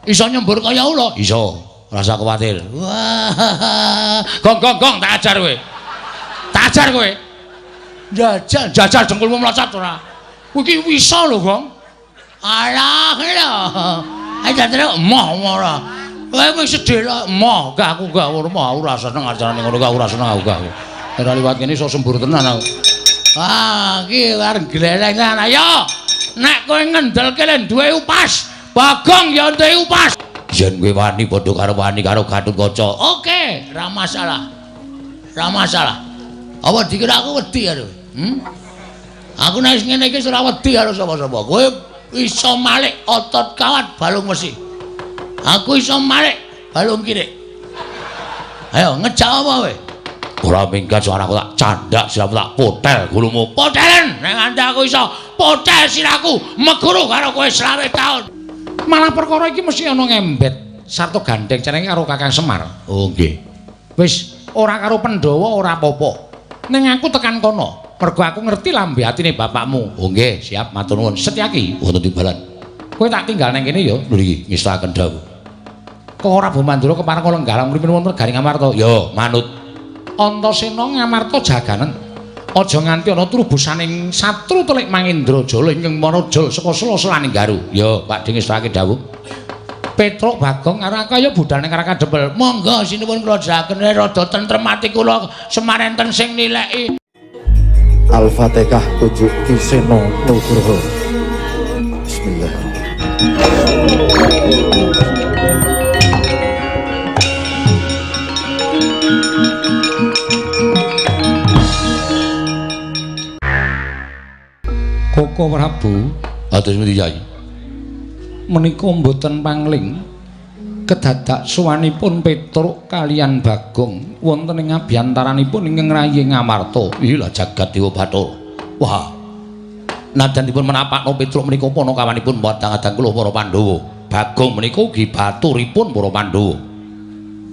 Iso nyembur kaya ula? Iso. Rasa kuwatir. Wah. Gong gong gong tak ajar kowe. Tak ajar kowe. Jajal, jajal dengkulmu mlocot ora. Kowe iki iso lho, Gong. Alah, lho. Ayo jajal emoh ora. Kowe wis sedhela emoh, gak aku gak ora mau ora seneng acarane ngono gak ora seneng aku gak. Ora liwat kene iso sembur tenan aku. Ah, iki arep gleleng tenan. Ayo. Nek kowe ngendelke le duwe upas, Bagong ya duwe upas. Yen kowe wani padha karo wani karo Gatotkaca. Oke, ora masalah. Ora masalah. Apa dikira aku wedi karo? Aku nek wis ngene iki ora wedi karo sapa-sapa. Kowe iso malik otot kawat balung wesi. Aku iso malik balung kirik. Ayo ngejak apa kowe? Ora minggat suaraku tak candak siramu tak potel gulumu. Potelen nek nganti aku iso potel siraku meguru karo kowe 25 taun. Malah perkara iki mesti ana ngembet sarta gandeng cenenge karo Kakang Semar. Oh nggih. Wis ora karo Pandhawa ora apa-apa. Ning aku tekan kono, mergo aku ngerti lambe atine bapakmu. Oh nggih, siap matur nuwun. Setyaki, wonten timbalan. Kowe tak tinggal nang kene ya. Lho iki ngestaken dawuh. Kok ora Mandura kepareng lenggah ngrimin wonten Garing Amarta. Ya, manut. Antasena Ngamarta jaganen. Aja nganti ana trubusaning satru telik Mangendrajala ingkang manajal saka sela-selaning garu. Ya, Pak Ding ngestake dawuh. Petruk Bagong karo aku ayo budal ning Rakadempel. Monggo sinuwun kula jagene rada tentrem ati kula Semar enten sing nileki. Al-Fatihah kunjuk Ki Seno Nugroho. Bismillah. Koko Prabu, atus pundi Yai? Menika mboten pangling kedadak suwanipun Petruk kalian Bagong wonten ing abyantaranipun ingkang rayi Ngamarta. Ih lah jagat Dewa Bathara. Wah. Najan dipun menapakno Petruk menika panakawanipun padang-adang kula para Pandhawa. Bagong menika ugi baturipun para Pandhawa.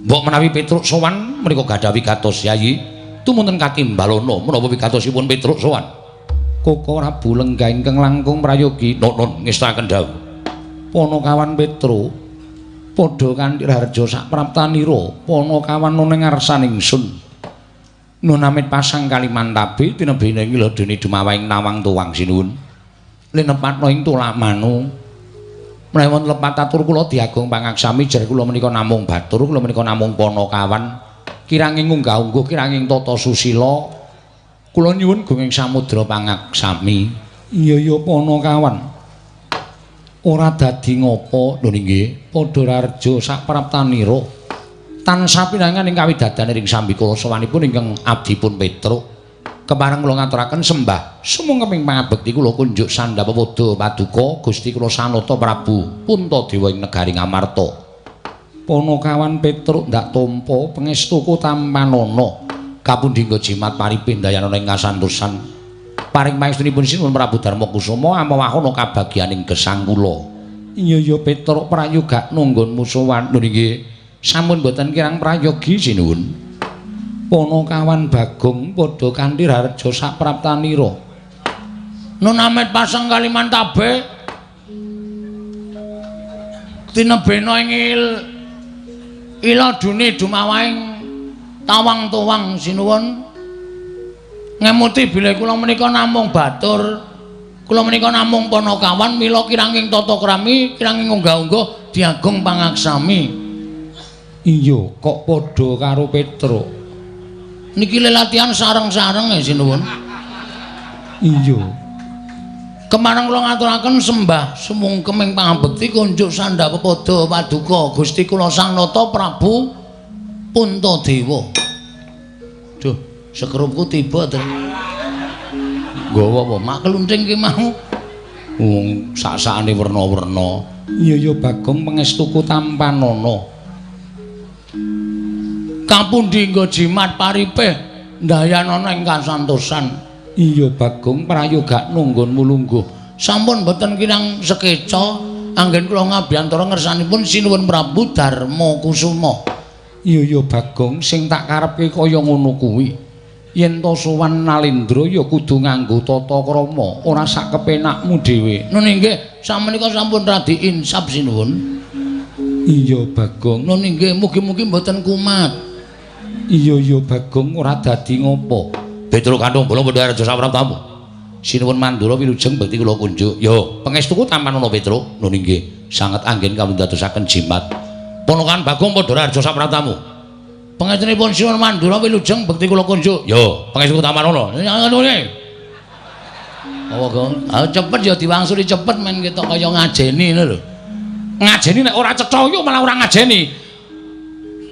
Mbok menawi Petruk sowan menika gadah wigatos Yayi, tumunten katimbalana menapa wigatosipun Petruk sowan. Koko Prabu lenggah ingkang langkung prayogi nun ngestaken dawuh. Panakawan Petruk padha kanthi raharja sapraptanira panakawan ana ngarsaning ingsun. Nun amit pasang Kalimantabe tinebene ing ladene dumawahing nawang tuwang sinuwun. Linepatna ing tulamanu. Menawi wonten lepat atur kula diagung pangaksami jer kula menika namung batur, kula menika namung panakawan. Kiranging unggah-ungguh, kiranging tata susila. Kula nyuwun gunging samudra pangaksami. Iya ya panakawan. Ora dadi ngapa lho nggih, padha raharja sapraptanira. Tansah pinangan ing kawidadane ring sambikala sowanipun ingkang abdipun Petruk. Kepareng kula ngaturaken sembah sumangga pangabekti kula kunjuk sandhap pepoda paduka Gusti kula Sanata Prabu Puntadewa ing negari Ngamarta. Panakawan Petruk ndak tampa pangestuku tampanana. Kapundi nggo jimat paripindayanana ing kasantosan. Paring pangestunipun Sinuwun Prabu Darma Kusuma amawahana kabagyaning gesang kula. Iya ya Petruk prayogakno nggonmu sowan. Lho nggih, sampun mboten kirang prayogi sinuwun. Panakawan Bagong padha kanthi raharja sapraptanira. Nun amit pasang Kalimantabe tinebena ing iladune dumawahing tawang-tuwang sinuwun. Ngemuti bilih kula menika namung batur, kula menika namung panakawan, mila kiranging tata krami, kiranging unggah-ungguh diagung pangaksami. Iya, kok padha karo Petruk. Niki lelatihan sareng-sareng ya sinuwun. Iya. Kemareng kula ngaturaken sembah sumungkem ing pangabekti kunjuk sandhap pepoda paduka Gusti kula Sang Nata Prabu Puntadewa. Duh, sekrupku tiba to. Nggawa apa? Mak klunting ki mau. Wong sak-sakane werna-werna. Iya ya Bagong pangestuku tampanana. Kapundi nggo jimat paripeh ndayanana ing kasantosan. Iya Bagong prayogakno nggonmu lungguh. Sampun mboten kirang sekeca anggen kula ngabiyantara ngersanipun Sinuwun Prabu Darma Kusuma. Iya ya Bagong sing tak karepke kaya ngono kuwi. Yen to sowan Nalendra ya kudu nganggo tata krama, ora sak kepenakmu dhewe. Nun inggih, samenika sampun radi insaf sinuwun. Iya Bagong. Nun inggih mugi-mugi mboten kumat. Iya iya Bagong ora dadi ngopo. Petro Kanthung Bolong padha raja sapraptamu. Sinuwun Mandura wilujeng bekti kula kunjuk. Yo, pangestuku tampan ana Petro. Nun inggih sanget anggen kawula dadosaken jimat. Ponokan Bagong padha raja sapraptamu. Pangestunipun Sinuwun Mandura wilujeng bekti kula kunjuk. Yo, pangestuku tampan ana. Ngene. Apa, Gong? Ah cepet ya diwangsuli cepet men ketok kaya ngajeni ngono lho. Ngajeni nek ora cetha yo malah ora ngajeni.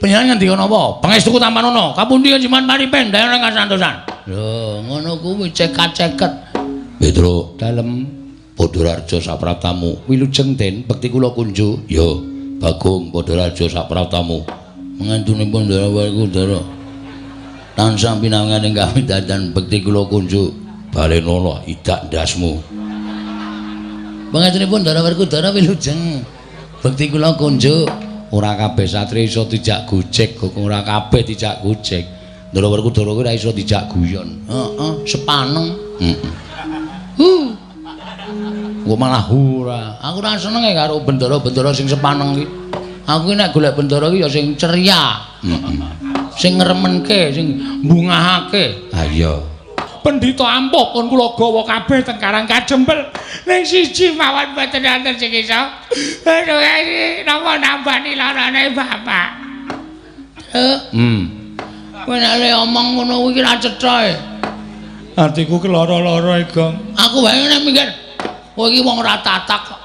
Panjenengan ngendika napa? Pangestuku tampan ana. Kapundi jimat maripen daerah kasantosan. Lho, ngono kuwi cekat-ceket. Petro, Dalem padha raja sapraptamu. wilujeng Den bekti kula kunjuk. Yo, Bagong padha raja sapraptamu. Mangantunipun Ndara Werkudara. Tansah pinangan ing kawidatan bekti kula kunjuk. Balenono idak ndasmu. Pangestunipun Ndara Werkudara wilujeng bekti kula kunjuk. Ora kabeh satria iso dijak gojek, kok ora kabeh dijak gojek. Ndara Werkudara kuwi ora iso dijak guyon. Heeh, sepaneng. Heeh. Huh. Kok malah ora. Aku ora seneng karo bendara-bendara sing sepaneng iki. Aku nek golek bendara iki ya sing ceria. Heeh. Sing ngremenke, sing mbungahake. Ha iya. Pendhita ampuh pun kula gawa kabeh teng Karang Kajempel. Ning siji mawon mboten wonten sing iso. Aduh, napa nambani larane bapak? Kowe nek le omong ngono kuwi ora cetha e. Atiku ki lara-lara e, Gong. Aku wae nek mikir, kowe iki wong ora tatak kok.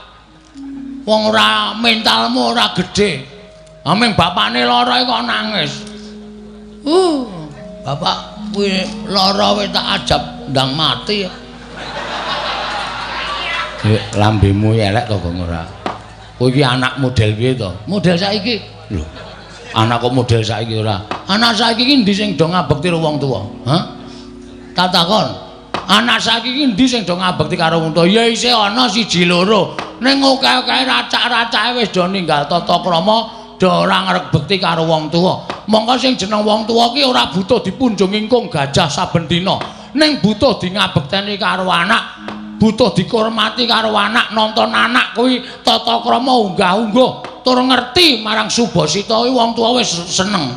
Wong ora mentalmu ora gedhe. Aming bapakne lara kok nangis. Bapak kuwi lara wae tak ajab ndang mati. Lambemu elek to, Gong ora? Kowe iki anak model piye to? Model saiki. Lho. Anak kok model saiki ora? Anak saiki iki endi sing do ngabekti karo wong tuwa? Hah? Tak takon. Anak saiki iki endi sing do ngabekti karo wong tuwa? Ya isih ana siji loro. Ning akeh-akeh racak-racake wis do ninggal tata krama, do ora ngrebekti karo wong tuwa. Mongko sing jeneng wong tuwa ki ora butuh dipunjung ingkung gajah saben dina. Ning butuh di ngabekteni karo anak, butuh dikurmati karo anak, nonton anak kuwi tata krama unggah-ungguh tur ngerti marang subasita kuwi wong tuwa wis seneng.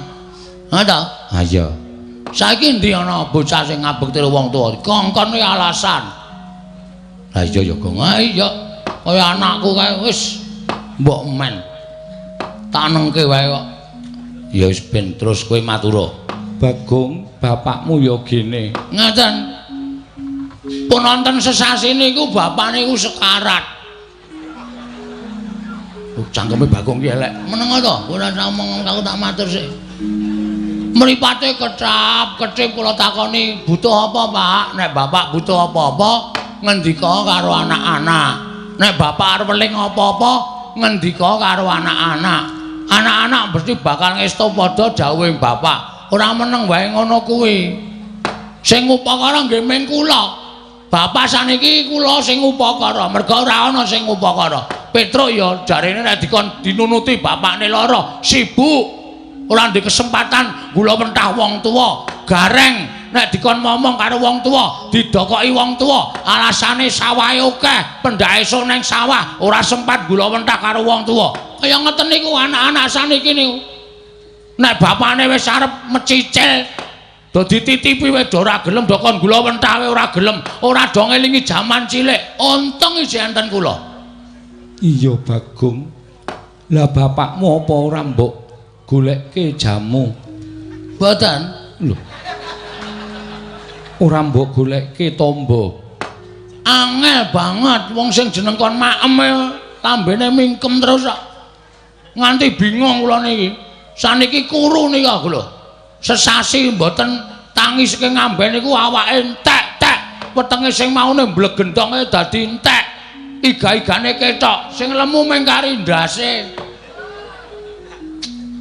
Ha ta? Ha iya. Saiki endi ana bocah sing ngabekti karo wong tuwa? Kongkon kuwi alasan. Ha iya ya, Gong. Ha iya. Kaya anakku kae wis mbok men. Tak nengke wae kok. Ya wis ben terus kowe matura. Bagong, bapakmu ya gene. Ngaten. Pun wonten sesasi niku bapak niku sekarat. Cangkeme Bagong ki elek. Meneng to? Ora ngomong aku tak matur sik. Mripate kecap, kecip kula takoni, butuh apa, Pak? Nek bapak butuh apa-apa, ngendika karo anak-anak. Nek bapak arep weling apa-apa, ngendika karo anak-anak. Anak-anak mesti bakal ngesto padha dawuhe bapak. Ora meneng wae ngono kuwi. Sing ngupakara nggih ming kula. Bapak saniki kula sing ngupakara, merga ora ana sing ngupakara. Petruk ya jarene nek dikon dinunuti bapakne lara, sibuk. Ora ndek kesempatan gula mentah wong tuwa. Gareng nek dikon momong karo wong tuwa, didokoki wong tuwa, alasane sawahe akeh, pendhake esuk nang sawah, ora sempat gula mentah karo wong tuwa. Kaya ngeten niku anak-anak saniki niku. Nek bapakne wis arep mecicil, do dititipi wis ora gelem, do kon gula mentah wae ora gelem, ora do ngelingi jaman cilik. Untung isih enten kula. Iya, Bagong. Lah bapakmu apa ora mbok golekke jamu? Mboten. Lho. Ora mbok golekke tombo. Angel banget wong sing jeneng kon maem lambene mingkem terus kok. Nganti bingung kula niki. Saniki kuru nika aku lho. Sesasi mboten tangi saking ngamben niku awake entek-tek. Wetenge sing maune mblegendonge dadi entek. Iga-igane ketok, sing lemu mung kari ndase.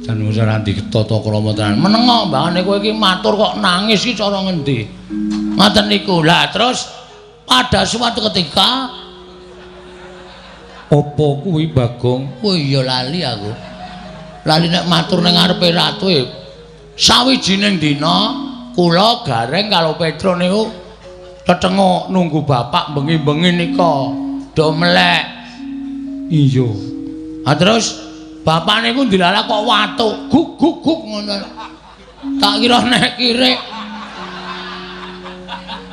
Jan wis ora ditata krama tenan. Menengo mbahane kowe iki matur kok nangis iki cara ngendi? Ngoten niku. Lah terus pada suatu ketika apa kuwi Bagong? Oh iya lali aku. Lali nek matur ning ngarepe ratu e. Sawijining dina kula Gareng karo Petro niku tetenguk nunggu bapak bengi-bengi nika do melek. Iya. Ha terus Bapak niku ndilalah kok watuk, guk guk guk ngono. Tak kira nek kirik.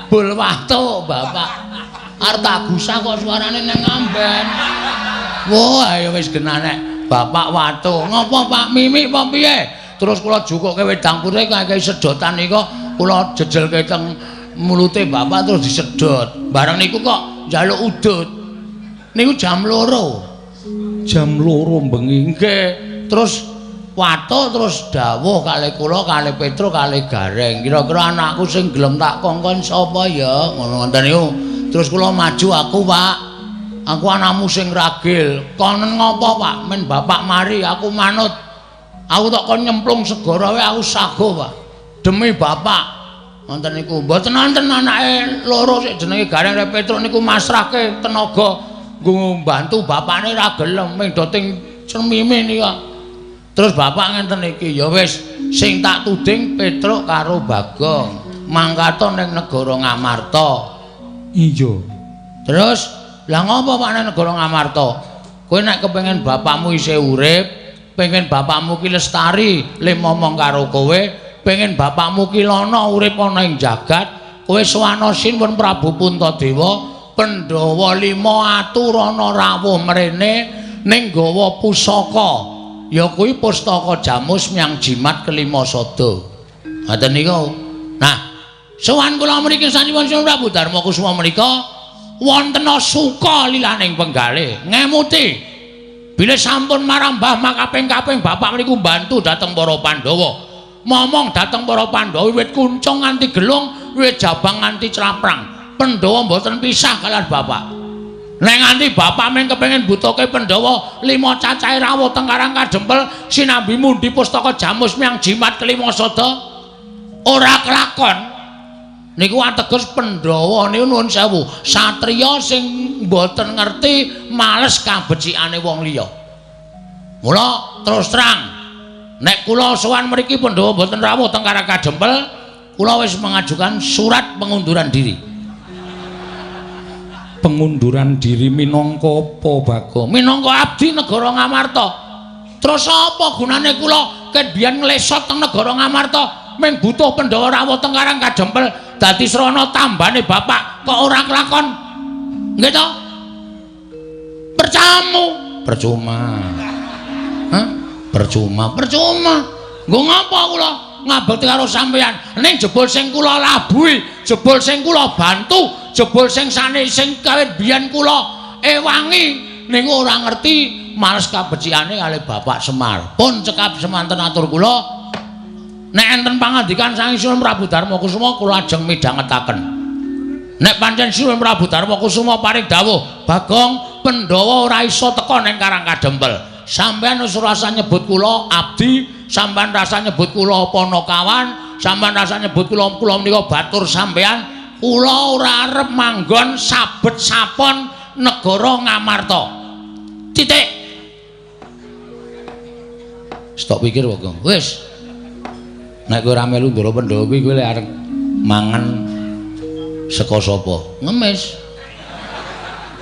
Bul watuk bapak. Arep tak gusah kok suarane nang amben. Wah, ayo wis genah nek bapak watuk. Ngopo Pak Mimik apa piye? Terus kula jukuke wedang putih kakehi sedotan nika kula jejelke teng mulute bapak terus disedot. Bareng niku kok njaluk udut. Niku jam 2. Jam 2 bengi. Nggih. Terus watuk terus dawuh kalih kula, kalih Petro, kalih Gareng. Kira-kira anakku sing gelem tak kongkon sapa ya? Ngono ngoten niku. Terus kula maju aku, Pak. Aku anakmu sing ragil. Konen ngopo, Pak? Men bapak mari aku manut. Aku tak kon nyemplung segara wae aku sago, Pak. Demi bapak. Ngoten niku. Mboten wonten anake loro sik jenenge Gareng karo Petruk niku masrahke tenaga nggo mbantu bapakne ra gelem ming do ting cemime niku. Terus bapak ngenten iki, ya wis sing tak tuding Petruk karo Bagong mangkato ning negara Ngamarta. Iya. Terus lah ngopo Pak ning negara Ngamarta? Kowe nek kepengin bapakmu isih urip, pengen bapakmu ki lestari le momong karo kowe, pengen bapakmu ki lana urip ana ing jagat, kowe sowana Sinuwun Prabu Puntadewa, Pandhawa 5 aturana rawuh mrene ning gawa pusaka. Ya kuwi pustaka Jamus Myang Jimat kelima sada. Ngoten niku. Nah, sowan kula mriki sanipun Sinuwun Prabu Darma Kusuma menika wonten suka lilaning penggalih ngemuti bilih sampun marambah makaping-kaping bapak meniku mbantu dhateng para Pandhawa. Momong dhateng para Pandhawa wiwit kuncung nganti gelung, wiwit jabang nganti claprang. Pandhawa mboten pisah kalian bapak. Nek nganti bapak meng kepengin butuhke Pandhawa 5 cacahe rawuh teng Karang Kadempel sinambi mundi pustaka Jamus Myang Jimat kelima sada ora kelakon. Niku ateges Pandhawa niku nuwun sewu, satriya sing mboten ngerti males kabecikane wong liya. Mula terus terang nek kula sowan mriki Pandhawa mboten rawuh teng Karang Kadempel, kula wis mengajukan surat pengunduran diri. Pengunduran diri minangka apa, Bagong? Minangka abdi negara Ngamarta. Terus apa gunane kula ket biyen nglesot teng negara Ngamarta ming butuh Pandhawa rawuh teng Karang Kadempel dadi srana tambane bapak kok ora kelakon? Nggih to? Percamu. Percuma. Hah? Percuma, percuma. Nggo ngapa kula ngabekti karo sampeyan? Ning jebul sing kula labuhi, jebul sing kula bantu, jebul sing sane sing kawit biyen kula ewangi niku ora ngerti males kabecikane kalih Bapak Semar. Pun cekap semanten atur kula. Nek enten pangandikan saking Sinuwun Prabu Darma Kusuma kula ajeng midhangetaken. Nek pancen Sinuwun Prabu Darma Kusuma paring dawuh, Bagong Pandhawa ora iso teka ning Karang Kadempel. Sampeyan wis rasa nyebut kula abdi, sampeyan rasa nyebut kula panakawan, sampeyan rasa nyebut kula kula menika batur sampeyan, kula ora arep manggon sabet sapon negara Ngamarta. Titik. Stop pikir Bagong. Wis. Nek kowe ora melu Ndara Pandhawa kuwi kowe lek arep mangan saka sapa? Ngemis.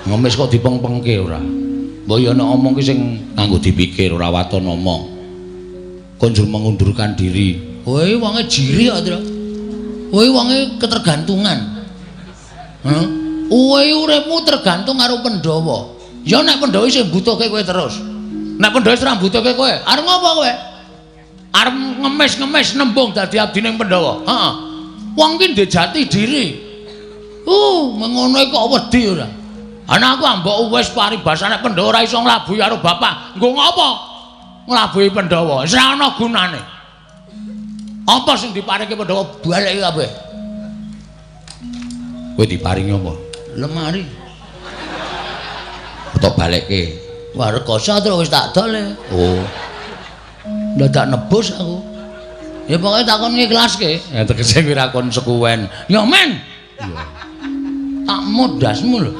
Ngemis kok dipengpengke ora? Mbok ya nek omong ki sing nganggo dipikir ora waton omong. Kon njur mengundurkan diri. Kowe wonge jiri kok, Tru. Kowe wonge ketergantungan. Heh? Kowe uripmu tergantung karo Pandhawa. Ya nek Pandhawa isih mbutuhke kowe terus. Nek Pandhawa wis ora mbutuhke kowe, arep ngopo kowe? Arep ngemis-ngemis nembung dadi abdining Pandhawa. Heeh. Wong ki ndek jati diri. Mengono kok wedi ora. Anakku ambok wis paribasane Pandhawa ora iso nglabuhi karo bapak. Nggo ngopo? Nglabuhi Pandhawa. Wis ora ana gunane. Apa sing diparingi Pandhawa baleki kabeh. Kowe diparingi apa? Lemari. Tok balekke. Wah, rekoso terus wis tak dol. Oh. Ndadak nebus aku. Ya pokoke takon ngiklaske. Ya tegese kowe ra konsekuen. Ya men. Iya. Tak modasmu lho.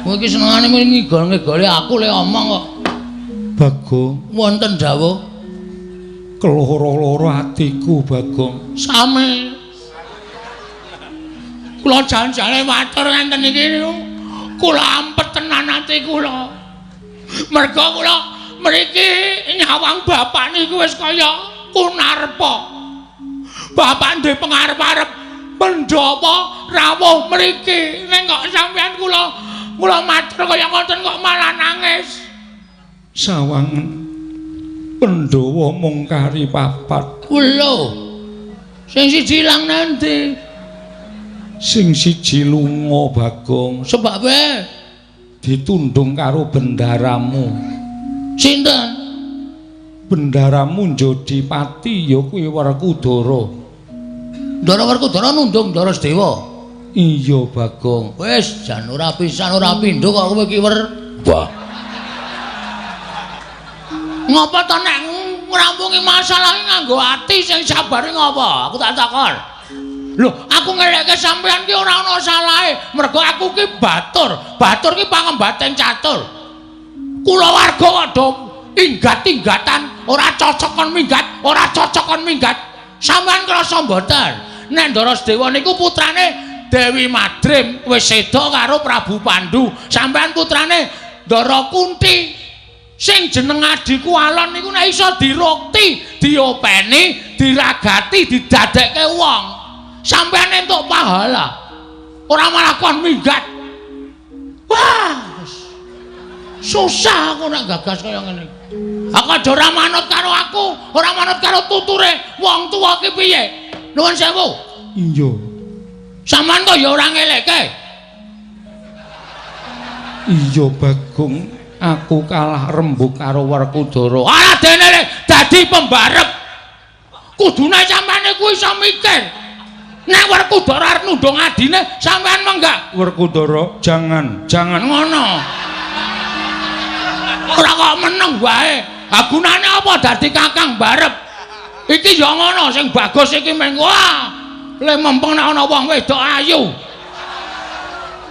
Kowe iki senengane ngigol-ngigoli aku le omong kok. Bagong, wonten dawuh. Keloro-loro atiku, Bagong. Sami. Kula jan-jane matur ngenten iki niku. Kula ampet tenan ati kula. Merga kula mriki nyawang bapak niku wis kaya kunarpa. Bapak duwe pengarep-arep Pandhawa rawuh mriki. Ning kok sampeyan kula kula matur kaya ngoten kok malah nangis. Sawangen Pandhawa mung kari papat. Lho. Sing siji ilang nanti? Sing siji lunga, Bagong. Sebabe ditundung karo bendaramu. Sinten? Bendaramu Jodipati ya kuwi Werkudara. Ndara Werkudara nundung Ndara Sedewa. Iya, Bagong. Wis jan ora pisan ora pindho kok kowe ki wer. Wah. Ngapa to nek ngrampungi masalah nganggo ati sing sabare ngapa? Aku tak takon. Lho, aku ngeleke sampean ki ora ana salahe, mergo aku ki batur. Batur ki pangembating catur. Kulawarga kok do inggat-inggatan, ora cocok kon minggat, ora cocok kon minggat. Sampean krasa mboten? Nek Ndara Sedewa niku putrane Dewi Madrim wis seda karo Prabu Pandu. Sampean putrane Ndara Kunti. Sing jeneng adhiku Alon niku nek iso dirukti, diopeni, diragati, didadekke wong. Sampean entuk pahala. Ora malah kon minggat. Wah, susah aku nek gagas kaya ngene. Aku aja ora manut karo aku, ora manut karo tuture wong tuwa ki piye? Nuwun sewu. Iya. Sampeyan kok ya ora ngelekke. Iya, Bagong. Aku kalah rembug karo Werkudara. Ora dene dadi pembarep. Kudune sampeyan iku iso mikir. Nek Werkudara arep nundung adine, sampeyan menggak. Werkudara, jangan, jangan ngono. Ora kok meneng wae. Ha gunane apa dadi kakang barep? Iki ya ngono sing bagus iki meng wah. Le mempeng nek ana wong wedok ayu.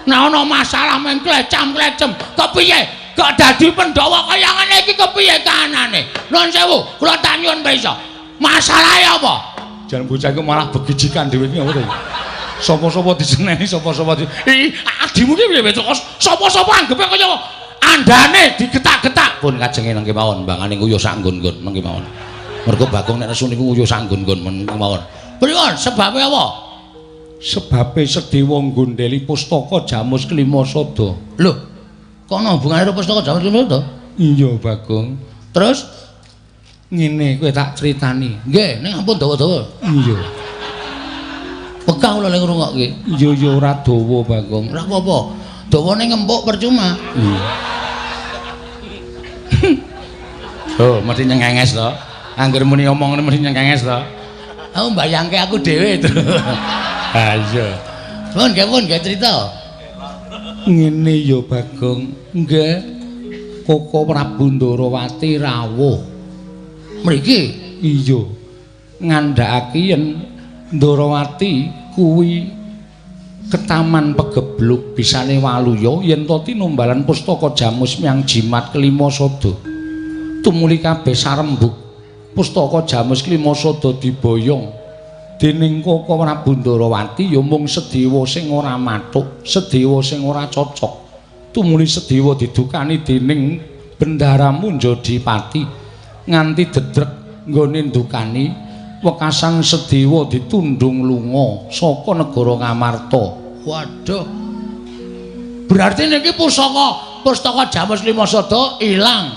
Nek ana masalah meng klecam-klecem, kepiye? Kok dadi Pandhawa kaya ngene iki kepiye kahanane? Nuwun sewu, kula tak nyuwun pirsa. Masalahe apa? Jan bocah iku malah begijikan dhewe iki apa to? Sapa-sapa diseneni, sapa-sapa di. Ih, adimu ki piye kok sapa-sapa anggepe kaya andane digetak-getak. Pun kajenge nang kemawon, mbangane nguyuh sak nggon-nggon nang kemawon. Mergo Bagong nek nesu niku nguyuh sak nggon-nggon men kemawon. Pripun? Sebabe apa? Sebabe Sedewa nggondheli pustaka Jamus Klima Sada. Lho, kok ana hubungane karo pustaka Jamus Klima Sada? Iya, Bagong. Terus ngene kowe tak critani. Nggih, ning ampun dawa-dawa. Iya. Wegah kula lek ngrungokke. Iya ya ora dawa, Bagong. Ora apa-apa. Dawane ngempuk percuma. Iya. Oh, mesti nyengenges to. Angger muni omongane mesti nyengenges to. Aku mbayangke aku dhewe to. Ha iya. Pun nggih pun nggih crita. Ngene ya, Bagong. Nggih. Koko Prabu Ndarawati rawuh. Mriki? Iya. Ngandhakake yen Ndarawati kuwi ketaman pegebluk bisane waluya yen to tinumbalan pustaka Jamus miang jimat kelima sada. Tumuli kabeh sarembug pustaka Jamus kelima sada diboyong dening Koko Prabu Ndarawati ya mung Sedewa sing ora mathuk, Sedewa sing ora cocok. Tumuli Sedewa didukani dening Bendaramu Njodipati nganti dedrek nggone ndukani wekasan Sedewa ditundung lunga saka negara Ngamarta. Waduh. Berarti niki pustaka Jamus Lima Sada ilang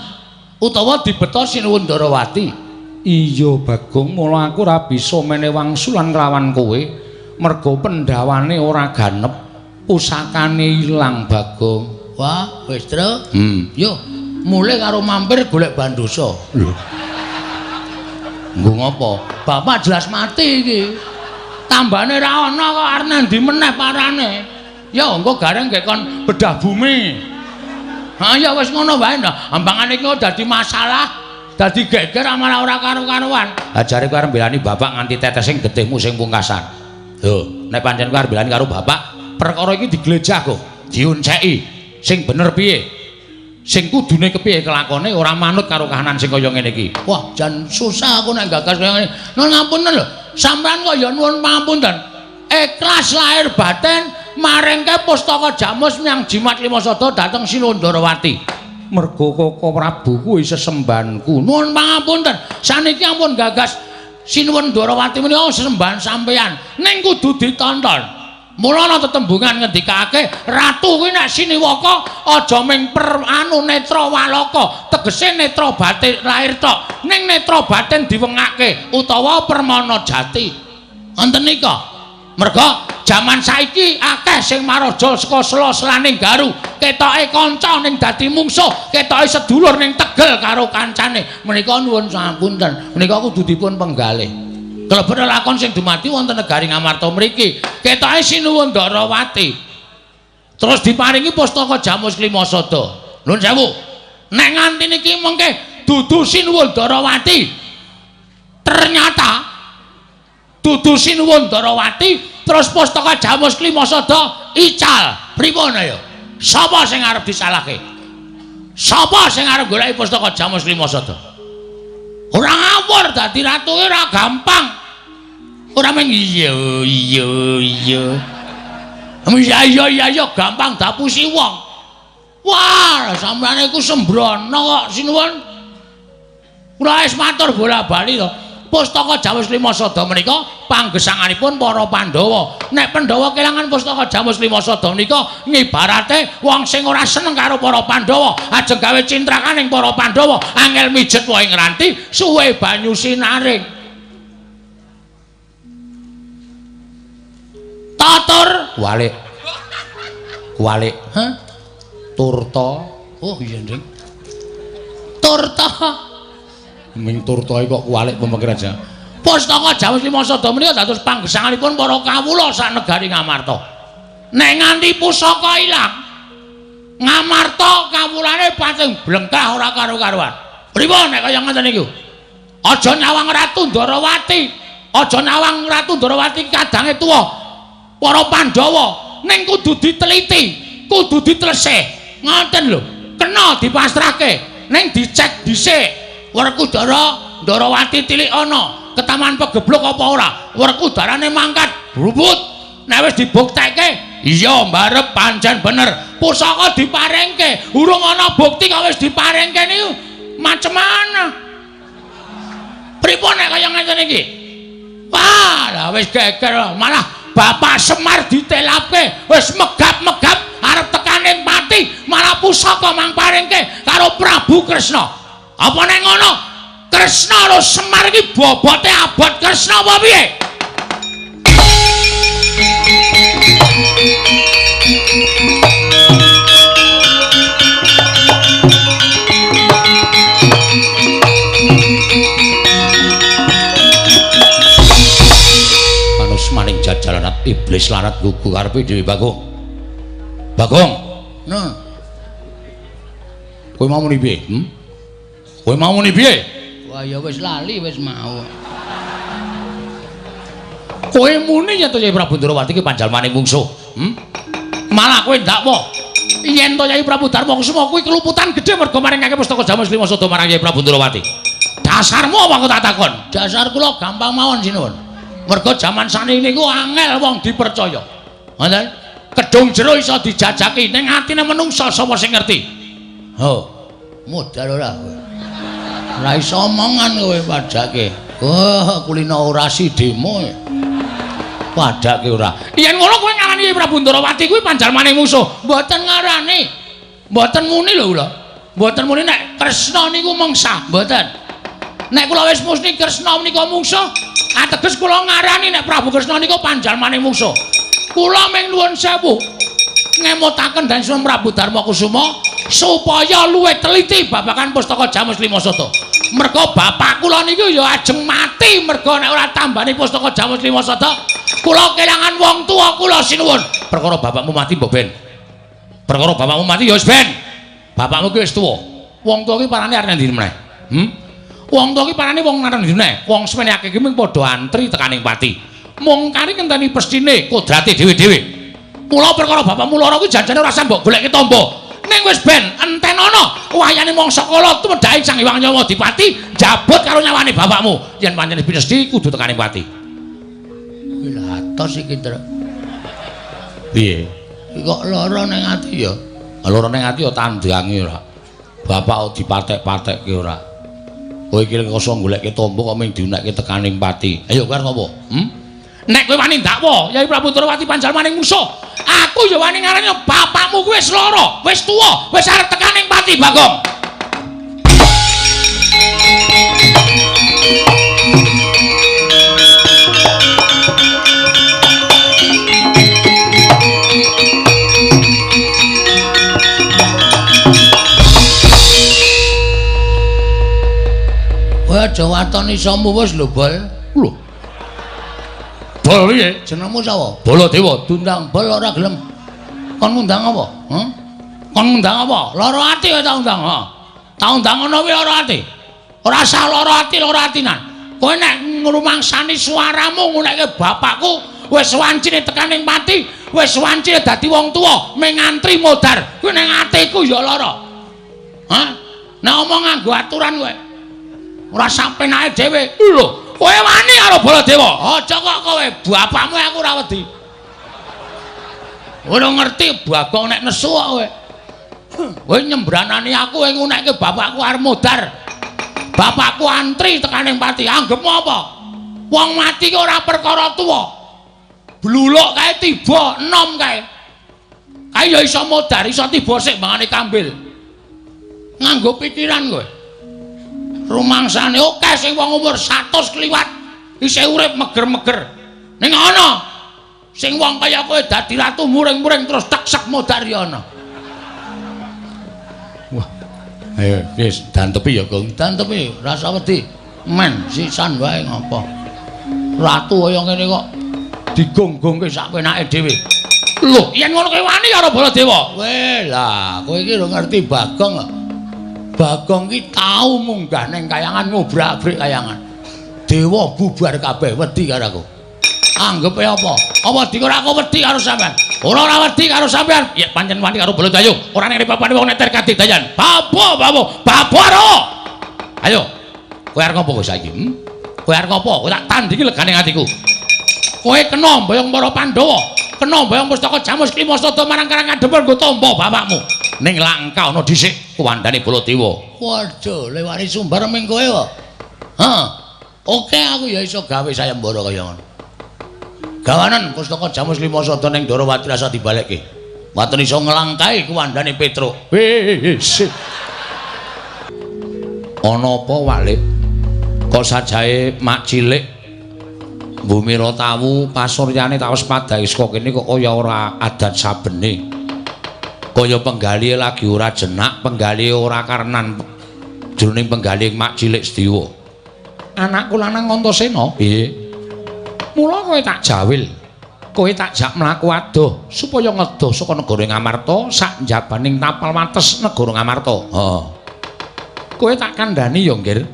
utawa dibeta Sinuwun Ndarawati. Iya, Bagong, mula aku ora bisa mene wangsulan kelawan kowe mergo pendhawane ora ganep, pusakane ilang, Bagong. Wah, wis, Tru. Yo, mulih karo mampir golek bandosa. Lho. Nggo ngopo? Bapak jelas mati iki. Tambane ra ana kok arep nang ndi meneh parane. Ya engko gareng nggih kon bedah bumi. Ha ya wis ngono wae nah. Ambangane iki dadi masalah, dadi geger malah ora karu-karuan. Ha jare kowe arep mbelani bapak nganti tetesing getihmu sing pungkasan. Lho, nek pancen kowe arep mbelani karo bapak, perkara iki diglejah kok, diunceki. Sing bener piye? Sing kudune kepiye kelakone ora manut karo kahanan sing kaya ngene iki. Wah, jan susah aku nek gagas kaya ngene. Nuwun ngapunten lho. Sampeyan kok ya nuwun pangapunten. Ikhlas lahir batin maringke pustaka Jamus miang jimat lima sada dhateng Sinuwun Ndarawati. Merga Koko Prabu kuwi sesembahanku. Nuwun pangapunten, saniki ampun gagas Sinuwun Ndorowati menika sesembahan sampeyan. Ning kudu ditonton. Mula ana tetembungan ngendikake ratu kuwi nek siniwaka aja ming per anu netra walaka, tegese netra batin lahir tok, ning netra batin diwengake utawa permana jati. Wonten nika. Merga jaman saiki akeh sing maraja saka sela-selaning garu, ketoke kanca ning dadi mungsuh, ketoke sedulur ning tegel karo kancane. Menika nuwun sapunten, menika kudu dipun penggalih. Kelebet lakon sing dumadi wonten negari Ngamarta mriki. Ketoke Sinuwun Ndarawati. Terus diparingi pustaka Jamus Klimasada. Nuwun sewu. Nek nganti niki mengke dudu Sinuwun Ndarawati. Ternyata dudu Sinuwun Ndarawati terus pustaka Jamus Klimasada ical. Pripun ayo? Sapa sing arep disalahke? Sapa sing arep goleki pustaka Jamus Klimasada? Ora ngawur dadi ratu ora gampang. Ora mung iya iya iya. Iya iya iya iya gampang dapusi wong. Wah, sampeyan iku sembrono kok sinuwun. Kula wis matur bola-bali to. Pustaka Jamus Klimasada menika panggesanganipun para Pandhawa. Nek Pandhawa kelangan pustaka Jamus Klimasada menika ngibarate wong sing ora seneng karo para Pandhawa, ajeng gawe cintrakaning para Pandhawa, angel mijet wae ngranti, suwe banyu sinaring. Tatur walik. Walik. Hah? Turta. Oh iya, Nding. Turta. Ming turta kok kuwalik pemikiran aja. Pustaka Jamus Klimasada menika dados panggesanganipun para kawula sak negari Ngamarta. Nek nganti pusaka ilang, Ngamarta kawulane pating blengkah ora karo-karuan. Pripun nek kaya ngoten niku? Aja nyawang Ratu Ndarawati, aja nyawang Ratu Ndarawati kadange tuwa. Para Pandhawa ning kudu diteliti, kudu ditelesih. Ngoten lho. Kena dipasrahke, ning dicek dhisik. Werkudara Ndarawati tilik ana ketaman pegebluk apa ora? Werkudarane mangkat brubut. Nek wis dibuktekke, iya mbarep pancen bener. Pusaka diparingke, urung ana bukti kok wis diparingke niku macem mana? Pripun nek kaya ngeten iki? Wah, lah wis geger malah Bapak Semar ditelapke, wis megap-megap arep tekaning pati, malah pusaka mang paringke karo Prabu Kresna. Apa nek ngono? Kresna karo Semar iki bobote abot Kresna apa piye? Manus maning jajalanat iblis larat gugu karepe dhewe Bagong. Bagong. Nah. Kowe mau muni piye? Hmm? Kowe mau muni piye? Wah ya wis lali wis mau. Kowe muni yen to Kyai Prabu Ndarawati ki panjalmane mungsuh. Hmm? Malah kowe ndakwa yen to Kyai Prabu Darma Kusuma kuwi keluputan gedhe mergo maringake pustaka Jamus Klimasada marang Kyai Prabu Ndarawati. Dasarmu apa aku tak takon? Dasar kula gampang mawon sinuwun. Mergo jaman saniki niku angel wong dipercaya. Ngoten? Kedung jero iso dijajaki ning atine menungsa sapa sing ngerti? Ho, modal ora kowe. Ora iso omongan kowe padake. Wah, kulino orasi demo. Padake ora. Yen ngono kowe ngarani Prabu Ndarawati kuwi panjalmane musuh. Mboten ngarani. Mboten muni lho kula. Mboten muni nek Kresna niku mungsa, mboten. Nek kula wis musni Kresna menika mungsuh, ateges kula ngarani nek Prabu Kresna niku panjalmane mungsuh. Kula ming nuwun sewu ngemutaken dan Sunan Prabu Darma Kusuma supaya luwih teliti babagan pustaka Jamus Klimasada. Merga bapak kula niku ya ajeng mati merga nek ora tambani pustaka Jamus Klimasada, kula kelangan wong tuwa kula sinuwun. Perkara bapakmu mati mbok ben. Perkara bapakmu mati ya wis ben. Bapakmu ki wis tuwa. Wong tuwa ki parane arep ndi meneh? Hmm? Wong tuwa ki parane wong arep ndi meneh? Wong semene akeh ki mung padha antri tekaning pati. Mung kari ngenteni pestine kodrate dhewe-dhewe. Mula perkara bapakmu lara kuwi janjane ora usah mbok goleki tamba. Ning wis ben entenono wayane mangsa kala tumedhake Sang Hyang Nyawa Dipati njabut karo nyawane bapakmu. Yen pancen pinesti kudu tekaning pati. Kuwi lha atos iki, Tru. Piye? Iki kok lara ning ati ya? Lara ning ati ya tandange ora. Bapak dipatek-patekke ora. Kowe iki rekoso goleke tombo kok mung diunekke tekaning pati. Ayo kowe arep ngopo? Hm? Nek kowe wani ndakwa Yai Prabu Ndorowati panjalmaning musuh, aku ya wani ngarani bapakmu kuwi wis lara, wis tuwa, wis arep tekaning pati, Bagong. Kowe aja waton isomu wis lho, Bol. Lho. Bol piye? Jenengmu sapa? Baladewa. Diundang Bol ora gelem. Kon ngundang apa? Heh? Kon ngundang apa? Lara ati kowe tak undang, ha. Tak undang ngono kuwi lara ati. Ora usah lara ati, lara atinan. Kowe nek ngrumangsani suaramu ngunekke bapakku wis wancine tekaning pati, wis wancine dadi wong tuwa, mung ngantri modar. Kuwi ning atiku ya lara. Hah? Nek omong nganggo aturan kowe. Ora sampenake dhewe. Lho, kowe wani karo Baladewa? Aja kok kowe, bapakmu aku ora wedi. Ora ngerti Bagong nek nesu kok kowe. Kowe nyembranani aku kowe ngunekke bapakku arep modar. Bapakku antri tekaning pati. Anggepmu apa? Wong mati ki ora perkara tuwa. Bluluk kae tiba enom kae. Kae ya iso modar, iso tiba sik mangane kambil. Nganggo pikiran kowe. Rumangsane akeh sing wong umur 100 kliwat isih urip meger-meger. Ning ana sing wong kaya kowe dadi ratu muring-muring terus teksek modar ya ana. Wah. Ayo wis dantepi ya, Gong. Dantepi, rasa wedi. Men sisan wae ngopo. Ratu kaya ngene kok digonggongke sak penake dhewe. Lho, yen ngono kowe wani karo Baladewa. Weh, lah kowe iki lho ngerti Bagong kok. Bagong ki tau munggah ning kayangan ngobrak-abrik kayangan. Dewa bubar kabeh wedi karo aku. Anggepe apa? Apa dikira aku wedi karo sampean? Ora ora wedi karo sampean. Ya pancen wani karo Baladewa. Ora ning papane wong neter kadidayan. Babo, babo, babo ro. Ayo. Kowe arep ngopo kowe saiki? Hm? Kowe arep ngopo? Kowe tak tandingi legane atiku. Kowe kena mboyong para Pandhawa, kena mboyong pustaka Jamus Klima Sada marang Karang Kadempel nggo tampa bapakmu. Ning langka ana dhisik kuwandane Baladewa. Waduh, lewani sumbar ming kowe kok. Hah. Oke aku ya iso gawe sayembara kaya ngono. Gawanen pustaka Jamus Lima Sada ning Ndorowati rasa dibalekke. Waton iso nglangkai kuwandane Petruk. Wis. Ana apa Walik? Kok sajae mak cilik Bumira tawu pasuryane tawes padhae saka kene kok kaya ora adat sabene. Kaya penggalihe lagi ora jenak, penggalihe ora karenan jroning penggalih mak cilik Sediwa. Anakku lanang Antasena, piye? Mula kowe tak jawil, kowe tak jak mlaku adoh supaya ngedoh saka negara Ngamarta sak njabaning tapal wates negara Ngamarta. Heeh. Kowe tak kandhani ya, Nggir.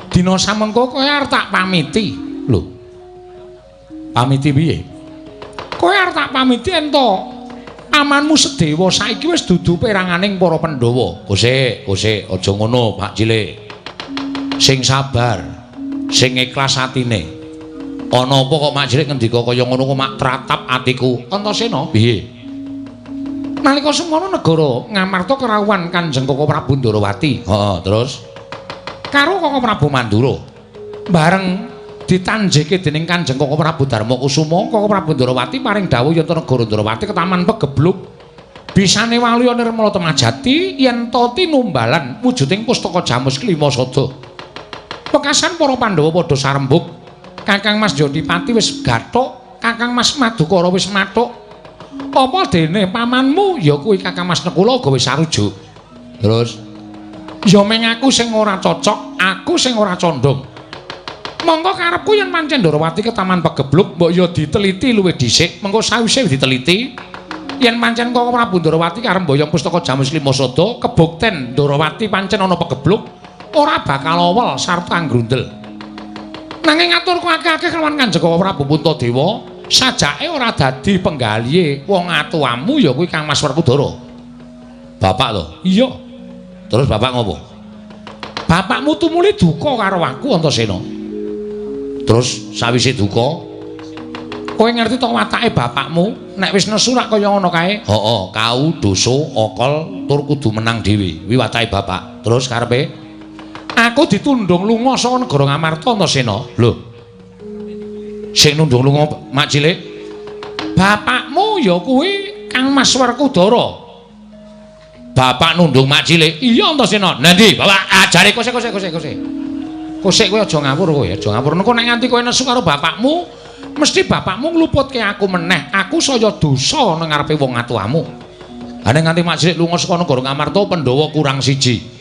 Dina samengko kowe arep tak pamiti. Lho. Pamiti piye? Kowe arep tak pamiti ento amanmu Sedewa saiki wis dudu peranganing para Pandhawa. Kosek, kosek, aja ngono, Pak Cilik. Sing sabar, sing ikhlas atine. Ana apa kok Mak Cilik ngendika kaya ngono kok mak tratap atiku. Antasena, piye? Nalika semono negara Ngamarta kerawuhan Kanjeng Koko Prabu Ndorowati. Heeh, terus karo Koko Prabu Mandura. Bareng ditanjeke dening Kanjeng Koko Prabu Darmakusuma, Koko Prabu Ndorowati paring dawuh yen negara Ndorowati ketaman pegebluk. Bisane waluya nirmala temajati yen ta tinumbalan wujuding pustaka Jamus Klima Sada. Wekasan para Pandhawa padha sarembug. Kakang Mas Jodipati wis gathuk, Kakang Mas Madukara wis mathuk. Apa dene pamanmu ya kuwi Kakang Mas Nekula uga wis sarujuk. Terus ya meng aku sing ora cocok, aku sing ora condong. Monggo karepku yen pancen Ndorowati ketaman pegebluk mbok ya diteliti luwih dhisik, mengko sawise diteliti yen pancen Koko Prabu Ndorowati karep mboyong pustaka Jamus Lima Sada, kebukten Ndorowati pancen ana pegebluk ora bakal awel sarta nggrundel. Nanging aturku akeh-akeh kelawan Kanjeng Koko Prabu Puntadewa, sajake ora dadi penggalihe wong atuamu ya kuwi Kang Mas Werkudara. Bapak to? Iya. Terus bapak ngopo? Bapakmu tumuli duka karo aku Antasena. Terus sawise duka Kowe ngerti to watake bapakmu nek wis nesu rak kaya ngono kae? Heeh, kau dosa okol tur kudu menang dhewe. Kuwi watake bapak. Terus karepe? Aku ditundung lunga saka negara Ngamarta, Antasena. Lho. Sing nundung lunga Mak Cilik? Bapakmu ya kuwi Kang Mas Werkudara. Bapak nundung Mak Cilik? Iya, Antasena. Lah ndi? Bapak ajare kosek kosek kosek kosek. Kosek kowe aja ngawur kowe, aja ngawur. Engko nek nganti kowe nesu karo bapakmu, mesti bapakmu ngluputke aku meneh. Aku saya dosa nang ngarepe wong atuamu. Ha nek nganti Mak Cilik lunga saka negara Ngamarta, Pandhawa kurang siji.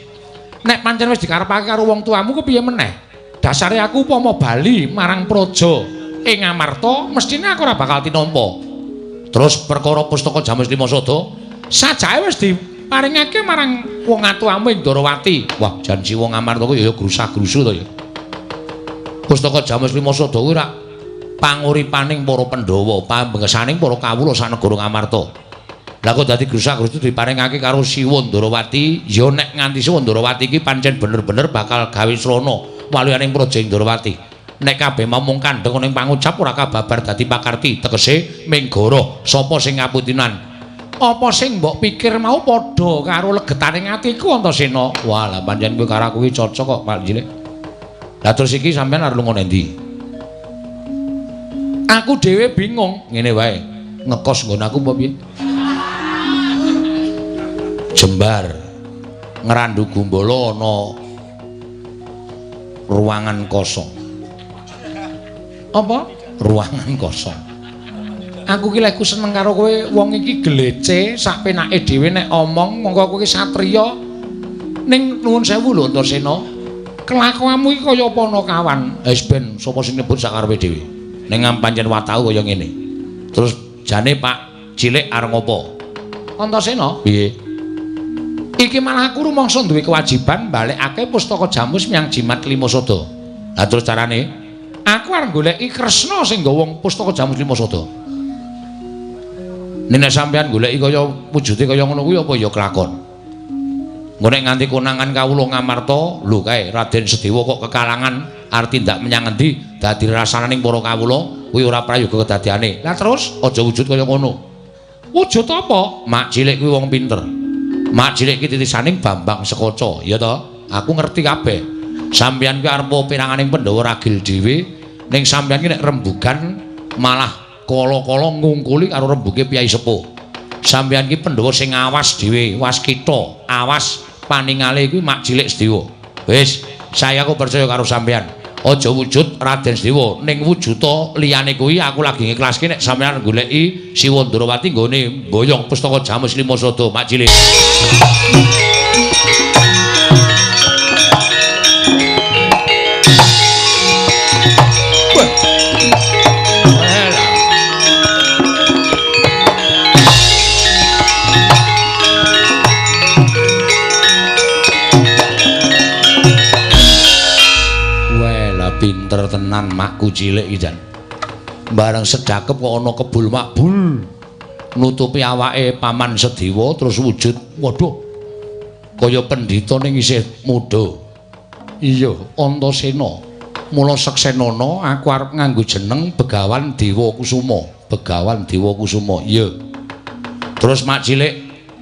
Nek pancen wis dikarepake karo wong tuamu kepiye meneh? Dasare aku upama bali marang praja ing Ngamarta, mestine aku ora bakal tinampa. Terus perkara pustaka Jamus Lima Sada sajake wis diparingake marang wong atuamu ing Ndorowati. Wah, janji wong Ngamarta kuwi ya grusah-grusu to ya. Pustaka Jamus Lima Sada kuwi rak panguripaning para Pandhawa, pambengesaning para kawula sak negara Ngamarta. Lah kok dadi grusah-grusu diparingake karo Siwa Ndorowati, ya nek nganti Siwa Ndorowati iki pancen bener-bener bakal gawe srana waluyaning praja Ndorowati. Nek kabeh mau mung kandheng ning pangucap ora kababar dadi pakarti, tegese minggara sapa sing ngaputinan. Apa sing mbok pikir mau padha karo legetane atiku, Antasena? Wah, lah pancen kowe karo aku iki cocok kok, Pak Cilik. Lah terus iki sampean arep lunga nendi? Aku dhewe bingung, ngene wae. Ngekos nggon aku apa piye? Jembar Ngrandu Gumbala ana ruangan kosong. Apa? Ruangan kosong. Aku ki lek seneng karo kowe, wong iki gelece sak penake dhewe nek omong, mongko kowe iki satriya. Ning nuwun sewu lho Antasena. Kelakuanmu iki kaya apa ana kawan? Wis ben sapa sing nyebut sakarepe dhewe. Ning pancen wataku kaya ngene. Terus jane Pak Cilik arep ngopo? Antasena, piye? Iki malah aku rumangsa duwe kewajiban balekake pustaka Jamus menyang Jimat Lima Sada. Lah terus carane? Aku arep goleki Kresna sing nggawa pustaka Jamus Lima Sada. Nek sampean goleki kaya wujude kaya ngono kuwi apa ya kelakon. Engko nek nganti konangan kawula Ngamarta, lho kae Raden Sedewa kok kekalangan arep tindak menyang endi dadi rasananing para kawula kuwi ora prayoga kedadiane. Lah terus aja wujud kaya ngono. Wujud apa? Mak Cilik kuwi wong pinter. Mak Cilik iki titisaning Bambang Sekoco, ya toh? Aku ngerti kabeh. Sampeyan kuwi arep peranganing Pandhawa ragil dhewe, ning sampeyan ki nek rembugan malah kala-kala ngungkuli karo rembuge Piyai Sepuh. Sampeyan ki Pandhawa sing awas dhewe, waskita, awas paningale kuwi Mak Cilik Sedewa. Wis, saya aku percaya karo sampeyan. Aja wujud Raden Sedewa, ning wujuda liyane kuwi aku lagi ngiklaske nek sampeyan goleki Siwa Ndorowati nggone mboyong pustaka Jamus Lima Sada, Mak Cilik. Pinter tenan makku cilik iki jan. Bareng sedakep kok ana kebul makbul nutupi awake Paman Sedewa terus wujud. Waduh. Kaya pendhita ning isih muda. Iya, Antasena. Mula seksenana aku arep nganggo jeneng Begawan Dewa Kusuma. Begawan Dewa Kusuma. Iya. Terus Mak Cilik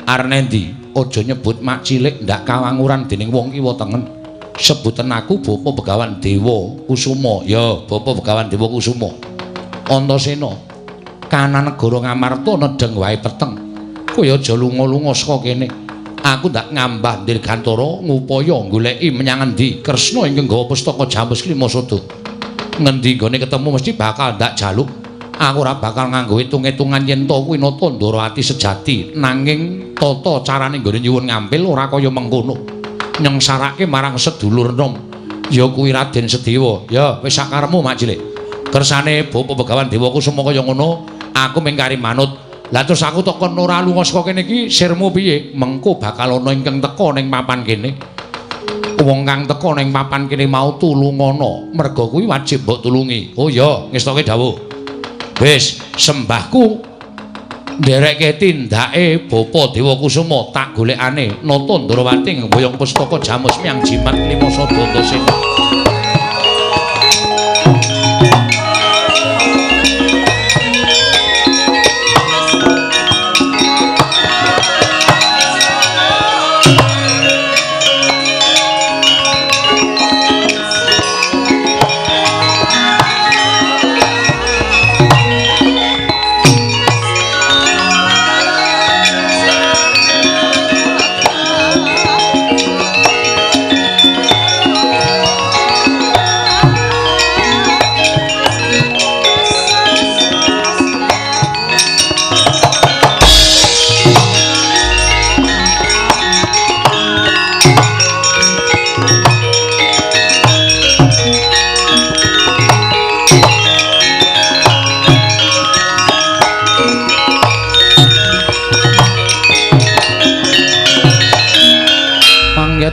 arep nendi? Aja nyebut Mak Cilik ndak kawanguran dening wong kiwa tengen. Sebutan aku Bapak Begawan Dewa Kusuma. Ya, Bapak Begawan Dewa Kusuma. Antasena, kanan negara Ngamarta nedheng wae peteng. Kowe aja lunga-lunga saka kene. Aku ndak ngambah dirgantara ngupaya goleki menyang endi Kresna ingkang nggawa pustaka Jamus Lima Sada. Ngendi nggone ketemu mesti bakal ndak jaluk. Aku ora bakal nganggo hitung-hitungan yen to kuwi nata Ndorowati sejati, nanging tata carane nggone nyuwun ngampil ora kaya mengkono. Nyengsarake marang sedulur nom ya kuwi Raden Sedewa. Ya wis sakaremu Mak Cilik. Kersane Bapak Begawan Dewa Kusuma kaya ngono, aku mung kari manut. Lah terus aku tok kon ora lunga saka kene iki sirmu piye? Mengko bakal ana ingkang teka ning papan kene. Wong kang teka ning papan kene mau tulungana, merga kuwi wajib mbok tulungi. Oh iya, ngestoke dawuh. Wis, sembahku nderekke tindake Bapa Dewa Kusuma tak golekane nata Ndorowati ngboyong pustaka Jamus menyang Jimat Lima Sada Antasena.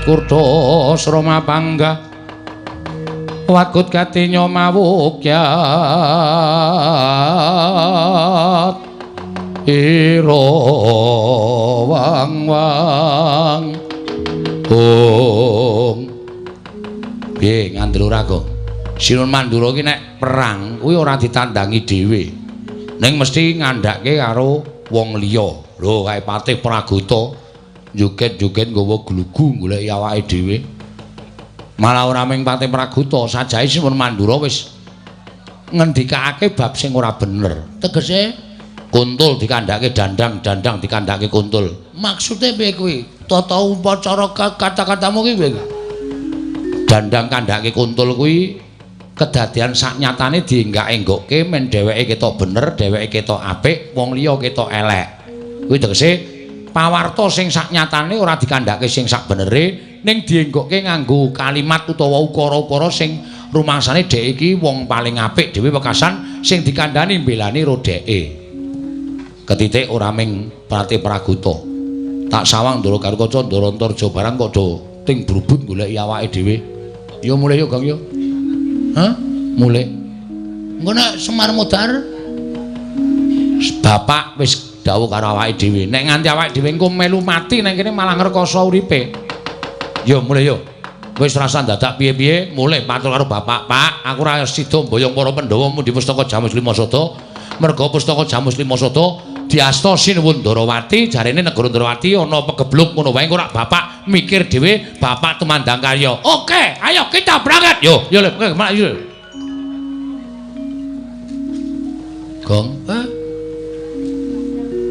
Jagat Kurtha Srama Panggah wagut katinya mawukyat ira wang wang ong. Piye ngandel ora kok? Sinuwun Mandura iki nek perang kuwi ora ditandangi dhewe, ning mesti ngandhake karo wong liya. Lho kae Patih Pragota joget-joget nggawa glugu goleki awake dhewe. Malah ora mung Patih Pragota, sajae Sinuwun Mandura wis ngendikake bab sing ora bener. Tegese kuntul dikandhake dandang, dandang dikandhake kuntul. Maksude piye kuwi? Tata upacara kata-katamu ki piye? Dandang kandhake kuntul kuwi kedadian saknyatane dienggak-enggokke men dheweke ketok bener, dheweke ketok apik, wong liya ketok elek. Kuwi tegese pawarta sing saknyatane ora dikandhake sing sakbenere, ning dienggokke nganggo kalimat utawa ukara-ukara sing rumangsane dhek iki wong paling apik dhewe wekasan sing dikandhani mbelani ro dheke. Ketitik ora ming Patih Pragota. Tak sawang Ndara Garukaca Ndara Antarja barang kok do ting brubut goleki awake dhewe. Yo mulih yo Gong yo. Hah? Mulih. Engko nek Semar mudhar bapak wis dawuh karo awake dhewe, nek nganti awake dhewe engko melu mati nang kene malah ngrekoso uripe. Yo mulih yo. Wis rasa dadak piye-piye, mulih matur karo bapak, "Pak, aku ora sida mboyong para Pandhawa mundhi pustaka Jamus Lima Sada. Merga pustaka Jamus Lima Sada diasta Sinuwun Ndarawati, jarene negara Ndarawati ana pegebluk ngono wae engko rak bapak mikir dhewe, bapak tumandang karya." Oke, ayo kita berangkat. Yo, yo le, yo. Gong, hah?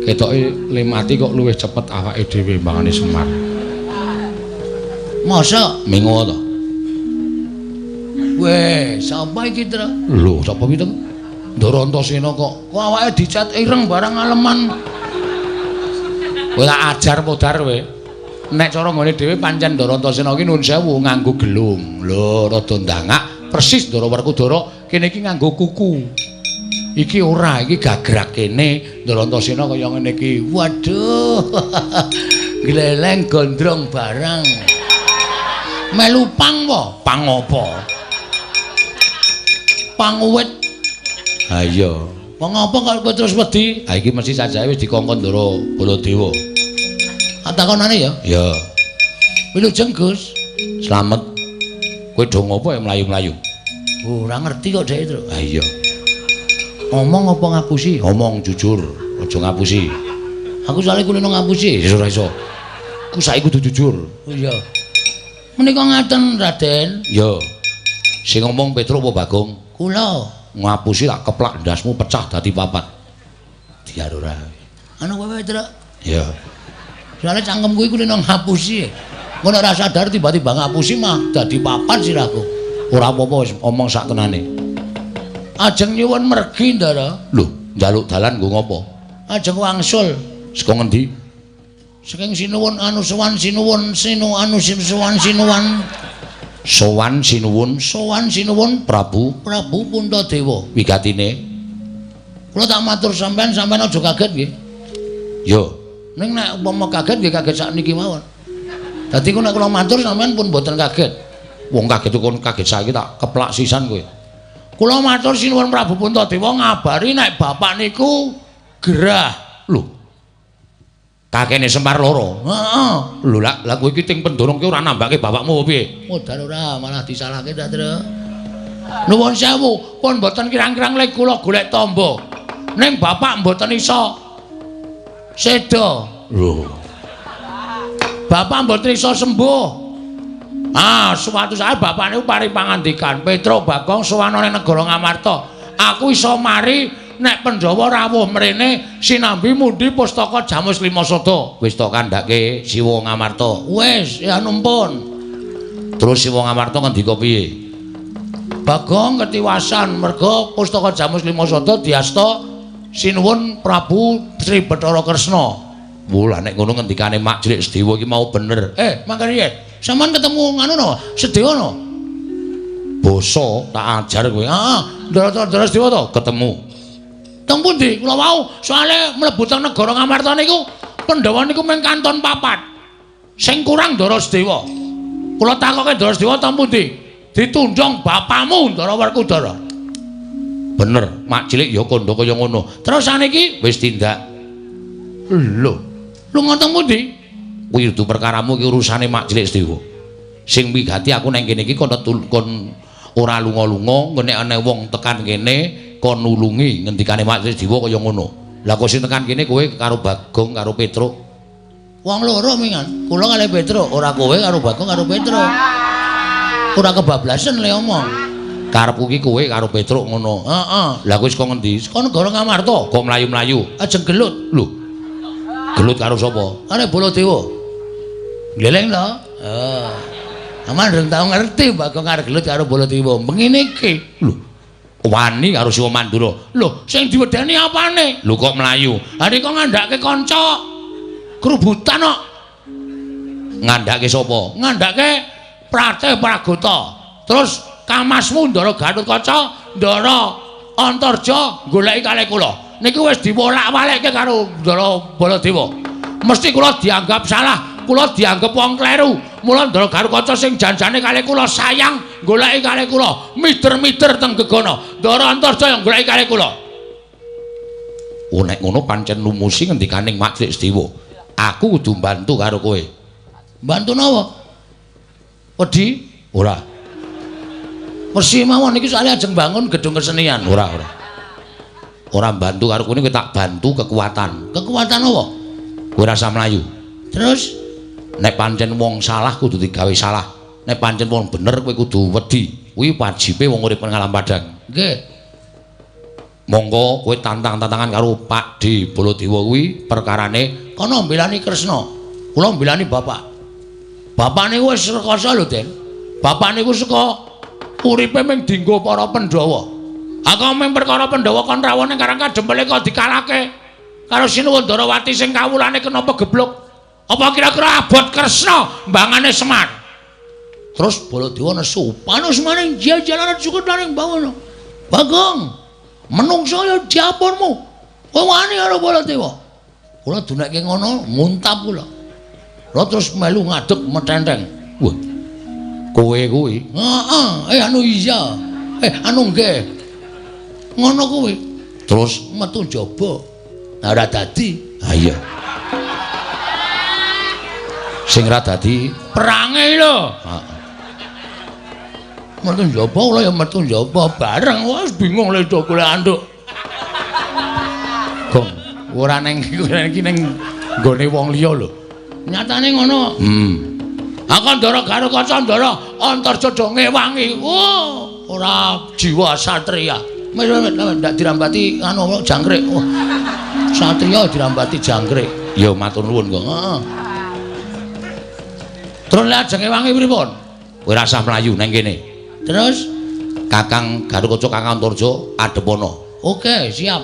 Ketoke le mati kok luwih cepet awake dhewe mbangane Semar. Masa mingo to? Weh, sapa iki, Tru? Lho, sapa iki, Tru? Ndara Antasena kok. Kok awake dicat ireng barang aleman. Kowe tak ajar modar kowe. Nek cara nggone dhewe pancen Ndara Antasena iki nuwun sewu nganggo gelung. Lho, rada ndangak persis Ndara Werkudara kene iki nganggo kuku. Iki ora, iki gagrak kene Ndara Antasena kaya ngene iki. Waduh. Gleleng gondrong barang. Melu pang po? Pang apa? Pang uwit. Ha iya. Wong apa kok kowe terus wedi? Ha iki mesti sajae wis dikongkon Ndara Baladewa. Takonane ya? Ya. Wilujeng, Gus. Slamet. Kowe do ngopo ya mlayu-mlayu? Ora ngerti kok dhek, Tru. Ha iya. Omong apa ngapusi? Omong jujur, aja ngapusi. Aku soalé kulino ngapusi. Ya ora iso. Ku saiki kudu jujur. Oh iya. Menika ngaten, Raden. Ya. Sing ngomong Petruk apa Bagong? Kula. Ngapusi tak keplak ndasmu pecah dadi papat. Diar ora. Anu kowe, Truk. Ya. Soale cangkemku iku kulino ngapusi. Ngono ora sadar tiba-tiba ngapusi mah dadi papat sirahku. Ora apa-apa wis omong sak tenane. Ajeng nyuwun mergi, Ndara. Lho, njaluk dalan nggo ngopo? Ajeng wangsul. Saka ngendi? Saking sinuwun anu sowan sinuwun sinu anu sowan sinuwan. Sowan sinuwun sowan sinuwun Prabu Prabu Puntadewa. Wigatine kula tak matur sampean, sampean aja kaget nggih. Yo, ning nek umpama kaget nggih kaget sakniki mawon. Dadi ku nek kula matur sampean pun mboten kaget. Wong kaget kon kaget saiki tak keplak sisan kowe. Kula matur sinuwun Prabu Puntadewa ngabari nek bapak niku gerah. Lho. Kakene Semar loro. Heeh. Lho lak kowe iki ting pendorong ki ora nambake bapakmu apa piye? Modal ora malah disalahke ta, Tru. Nuwun sewu, pun mboten kirang-kirang lek kula golek tamba. Ning bapak mboten iso seda. Lho. Bapak mboten iso sembuh. Ah, suatu saat bapak niku paring pangandikan, Petruk Bagong sowan ning negara Ngamarta. Aku iso mari nek Pandhawa rawuh mrene sinambi mundhi pustaka Jamus Lima Sada. Wis tok kandhake Siwa Ngamarta. Wis, ya numpun. Terus Siwa Ngamarta ngendika piye? Bagong ketiwasan merga pustaka Jamus Lima Sada diasta sinuwun Prabu Sri Bathara Kresna. Wah, nek ngono ngendikane Mak Jlik Sedewa iki mau bener. Mangkane piye? Sampeyan ketemu nganu no, Sedewa no? Basa tak ajar kowe. Heeh, Ndara-ndara Sedewa to? Ketemu. Teng pundi? Kula wau soalé mlebu teng negara Ngamarta niku Pandhawa niku mung kanton papat. Sing kurang Ndara Sedewa. Kula takoke Ndara Sediwa teng pundi? Ditundhong bapakmu Ndara Werkudara. Bener, mak cilik ya kandha kaya ngono. Terus saniki wis tindak. Lho, lunga teng pundi? Kuwi kudu perkaramu iki urusane mak cilik Sediwa. Sing wigati aku nang kene iki kon ora lunga-lunga, nek ana wong tekan kene kon nulungi ngendikane mak cilik Sediwa kaya ngono. Lah kok sing tekan kene kowe karo Bagong karo Petruk. Wong loro mingan, kula kalih Petruk, ora kowe karo Bagong karo Petruk. Ora kebablasen le omong. Karepku ki kowe karo Petruk ngono. Heeh. Lah kowe saka ngendi? Saka negara Ngamarta. Kok mlayu-mlayu? Ajeng gelut. Lho. Gelut karo sapa? Karo Baladewa. Gleleng to? Heeh. Aman durung tau ngerti Bagong arep gelut karo Baladewa. Mengene iki. Lho. Wani karo Siwa Mandura. Lho, sing diwedeni apane? Lho kok mlayu? Ha nek kok ngandhake kanca kerubutan kok. Ngandhake sapa? Ngandhake Pratih Pragota. Terus kamasmu Ndara Gatotkaca, Ndara Antarja goleki kalih kula. Niki wis diwolak-walikke karo Ndara Baladewa. Mesti kula dianggap salah, kula dianggap wong kleru. Mula Ndara Gatotkaca sing janjane kalih kula sayang goleki kalih kula, mider-mider teng gegana. Ndara Antarja yang goleki kalih kula. Oh nek ngono pancen lumusi ngendikaning Mak Cilik Sediwa. Aku kudu mbantu karo kowe. Mbantu napa? Wedi? Ora. Persi mawon iki soalé ajeng bangun gedung kesenian. Ora, ora. Ora mbantu karo kowe tak bantu kekuatan. Kekuatan apa? Kowe rasa mlayu. Terus nek pancen wong salah kudu digawe salah. Nek pancen wong bener kowe kudu wedi. Kuwi wajibe wong urip nang alam padang. Nggih. Monggo kowe tantang-tantangan karo Pak D Baladewa kuwi perkarane kono mbelani Kresna. Kula mbelani bapak. Bapak niku wis rekoso lho, Den. Bapak niku saka uripe mung dienggo para Pandhawa. Aku mung perkara Pandhawa kon rawuh ning Karang Kadempel kok dikalahke karo Sinuwun Darawati sing kawulane kena pegebluk. Apa kira-kira abot Kresna mbangane Semar? Terus Baladewa nesu, panus maning jajalaran sukutaning bawana. Bagong, menungso ya diapurmu. Kowe wani karo Baladewa. Kula dunekke ngono, muntap kula. Kula terus melu ngadeg metenteng. Wah. Kowe kuwi? Heeh, anu iya. Anu nggih. Ngono kuwi. Terus metu njaba. Ora dadi. Ha iya. Sing ora dadi perange lho. Heeh. Metu njaba kula ya metu njaba bareng. Wis bingung le do golek anduk. Gong, ora ning iki ning nggone wong liya lho. Nyatane ngono. Aku Ndara Gatotkaca Ndara Antarja do ngewangi. Oh, ora jiwa satria. Wis ndak dirambati anu jangkrik. Oh. Satria dirambati jangkrik. Ya matur nuwun kok. Heeh. Terus lek ajeng ngewangi pripun? Kowe ora usah mlayu nang kene. Terus Kakang Gatotkaca Kakang Antarja adepana. Oke, siap.